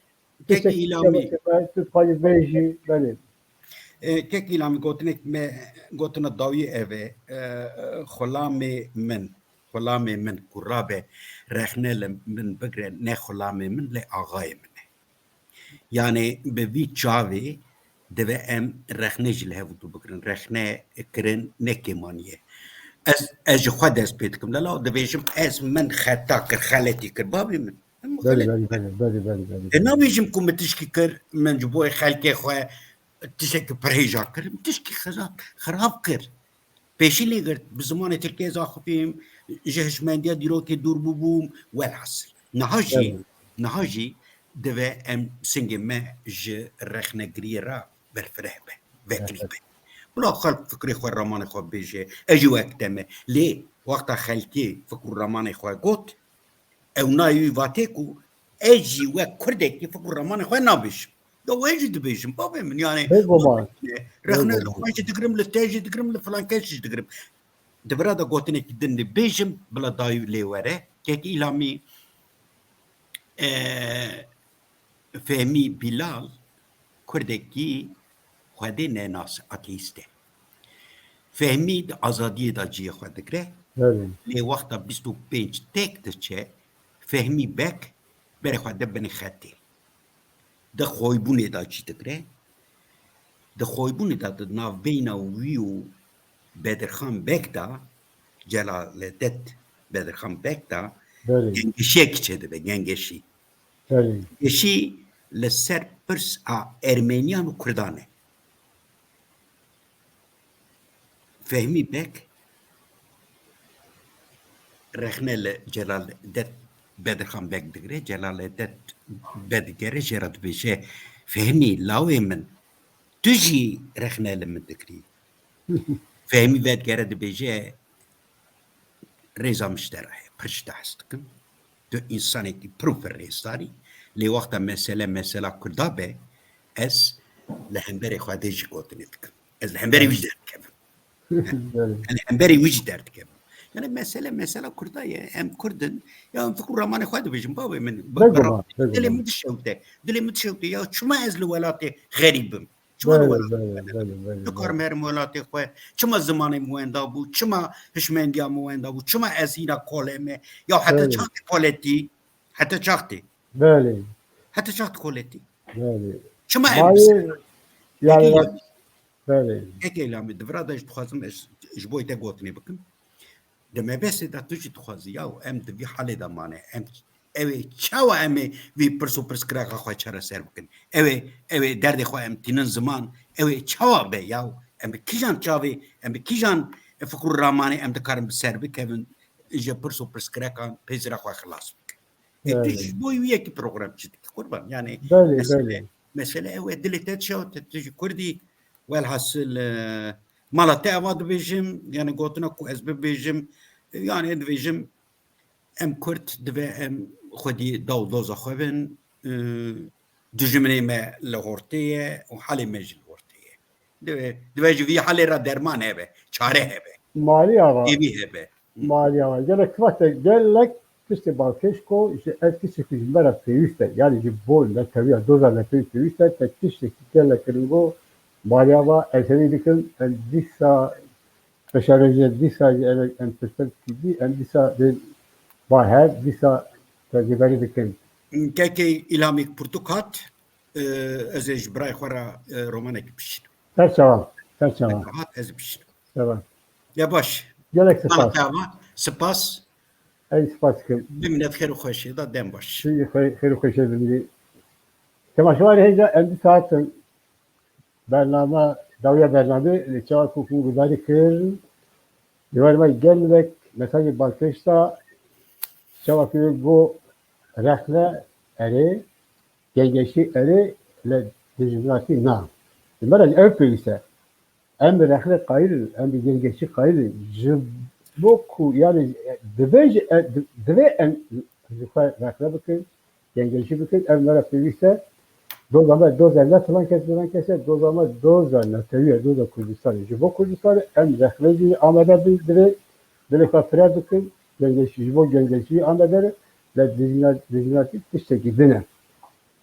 kekê tiştek îlamî. Tu dixwazî vê jî, belê. E, kek îlamî gotinek me, gotina dawî ev e, e, xulamê min. Xulamê min ku rabe rexne li min bigre, ne xulamê min, lê axayê min e. Yani bi vî çavê divê em rexne jî li hev û du bigirin. Rexne kirin ne kêmanî ye. Ez, ez ji xwe dest pê dikim. Lala dibêjim ez, min xeta kir, xeletî kir. Bavê min. Min Belê, xeletî belê, kir. belê, belê, belê, belê, E, belê. nabêjim ku min tişkî kir, min ji bo xelkê xwe tiştekî pirhêja kir, tişkî xira-, xirab kir. Pêşî lê girt, bi zimanê tirkî ez axifîm, ji hişmendiya dîrokê dûr bûbûm, welhasil. Niha jî, Belê. niha jî divê em singê me ji rexnegiriyê re berfireh be, vekirî Evet. be. Bila xelk fikrê xwe, ramanê xwe bêje, ez jî wek te me. Lê wexta xelkê fikr û ramanê xwe got, ew nayê wî vatê ku ez jî wek Kurdekî fikr û ramanê xwe nabêjim. Ya ez jî dibêjim, bavê min, yani, Bêguman. rexne li Bêguman. xwe jî digirim, li te jî digirim, li filan kes jî digirim. Di vira de gotinekî din dibêjim, bila dawî lê were. Kek Îlamî, e, Fehmî Bilal kurdekî Xwedê nenas e, ateîst e. Fehmî di azadiyê de cihê xwe digire. Belê. Lê wexta bîst û pênc têk diçe, Fehmî Beg berê xwe de binê xetê. Di xoybûnê de cî digire. Di xoybûnê de di navbeyna wî û Bedirxan Beg de, Celaledet Bedirxan Beg de Belê. gengeşiyek çêdibe, gengeşî. Belê. Gengeşî li ser pirs a Ermeniyan û Kurdan e. Fehmî Beg rexne li Celaledet Bedirxan Beg digire. Celaledet Beg digere, jê re dibêje, Fehmî, lawê min, tu jî rexne li min digirî. Fehmî vedigere dibêje, rêza min ji te re heye, pir ji te hez dikim. Tu însanekî pir û pir rêzdar î. Lê wexta mesele, mesela Kurda be, ez li hemberê Xwedê jî gotinê dikim. Ez li hemberê wî jî derdikevim. Belê. Ez li hemberê wî jî derdikevim. Yani mesele, mesela Kurda ye, em Kurd in. Ya em fikr û ramanê xwe dibêjin, bavê min. Bêguman, bêguman. Dilê min dişewte. Dilê min dişewte. Ya çima ez li welatê xerîb im? Çima li Belê, welatê belê, xwe de belê, belê, dikarim belê. herim welatê xwe? Çima zimanê min wenda bû? Çima hişmendiya min wenda bû? Çima ez hîna kolê me? Ya heta Belê. çaxtê koletî? Heta çaxtê? Belê. Heta çaxtê koletî? Belê. Çima em Mayê, yani, Peki, Belê. Eke Îlhamî, di vira de ji dixwazim ez ji bo te gotinê bikim. Di mebestê de tu jî dixwazî, yaw, em di vî halê de mane. Em, ew ê çawa em ê vî pirs û pirsgirêka xwe çareser bikin? Ew ê, ew ê derdê xwe em tînin ziman, ew ê çawa be, yaw? Em bi kîjan çavê, em bi kîjan fikr û ramanê em dikarin bi ser bikevin, ji pirs û pirsgirêkan pêzira xwe xilas bikin? E, tu Evet. ji bo wî yekî program çi dikî, qurban? Yani Belê, mesele, belê. mesele ew e, dilê te dişewite, tu ji Kurdî, welhasil, e, mala te eva dibêjim, yani gotina ku ez bibêjim, e, yani dibêjim, em Kurd dibe em xwedî daw doza xwe bin, e, dijminê me li hortê ye û halê me jî li hortê ye. Dibe, dibe ji vî halê re derman hebe, çare hebe. Malî ava. Hêvî hebe. Malî ava. Gelek sipas e, gelek tiştê balkêş ku ji ez tiştekî ji me re pêwîst e. Yani ji bo netewiya doza netewî pêwîst e. Te tiştekî gelek kirin ku malî ava ez hêvî dikim, em dîsa peşerojê dîsa jî ev em pirsel kî dî, em dîsa dê ba hev dîsa tecrübeli dikin. Kekê Îlhamîk pirtûk hat, e, ez ê ji birayê xwe re, e, romanekî bişînim. Serçawa, serçawa. Hat ez bişînim. Serçawa. Ya baş. Gelek Mala sipas. te ava, sipas. Ey sipas dikim. Bimîne di xêr û xweşiyê de, dem baş. Xêr, xêr û xweşiyê bimînî. Temaşevanê hêja em dîsa hatin. Bername, dawiya bername, li çawa ku hûn guhdarî kir, li ber me gelek mesajê balkêş da, çawa ku got rexne erê, gengeşî erê, lê dijminatî na. Li me re ev pêwîst e. Em bi rexne qayîl in, em bi gengeşî qayîl in. Ji bo ku, yani, divê ji, e, di-, divê em ji xwe rexne bikin, gengeşî bikin, ev me re pêwîst e. Doza me, doza ne filan kes, filan kes e, doza me, doza netewî ye, doza Kurdistanê. Ji bo Kurdistanê em rexne jî amade bin, divê dilê xwe fire bikin, gengeşî, ji bo gengeşî amade ne, lê dijmina-, dijminatî tiştekî din e.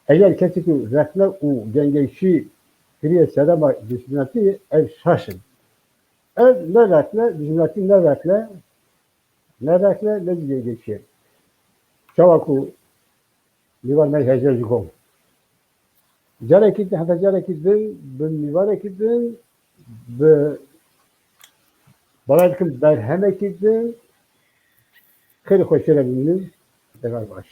Eger kesê ku rexne û gengeşî kiriye sedema dijminatî, ev şaş in. Ev ne rexne, dijminatî ne rexne, ne rexne, ne jî gengeşî ye. Çawa ku mîvar me hêja jî got. Carekî din, heta carekî din, bi mîvarekî din, bi, bawer dikim, berhemekî din, xêr û xweşiyê re bimînin, deval baş.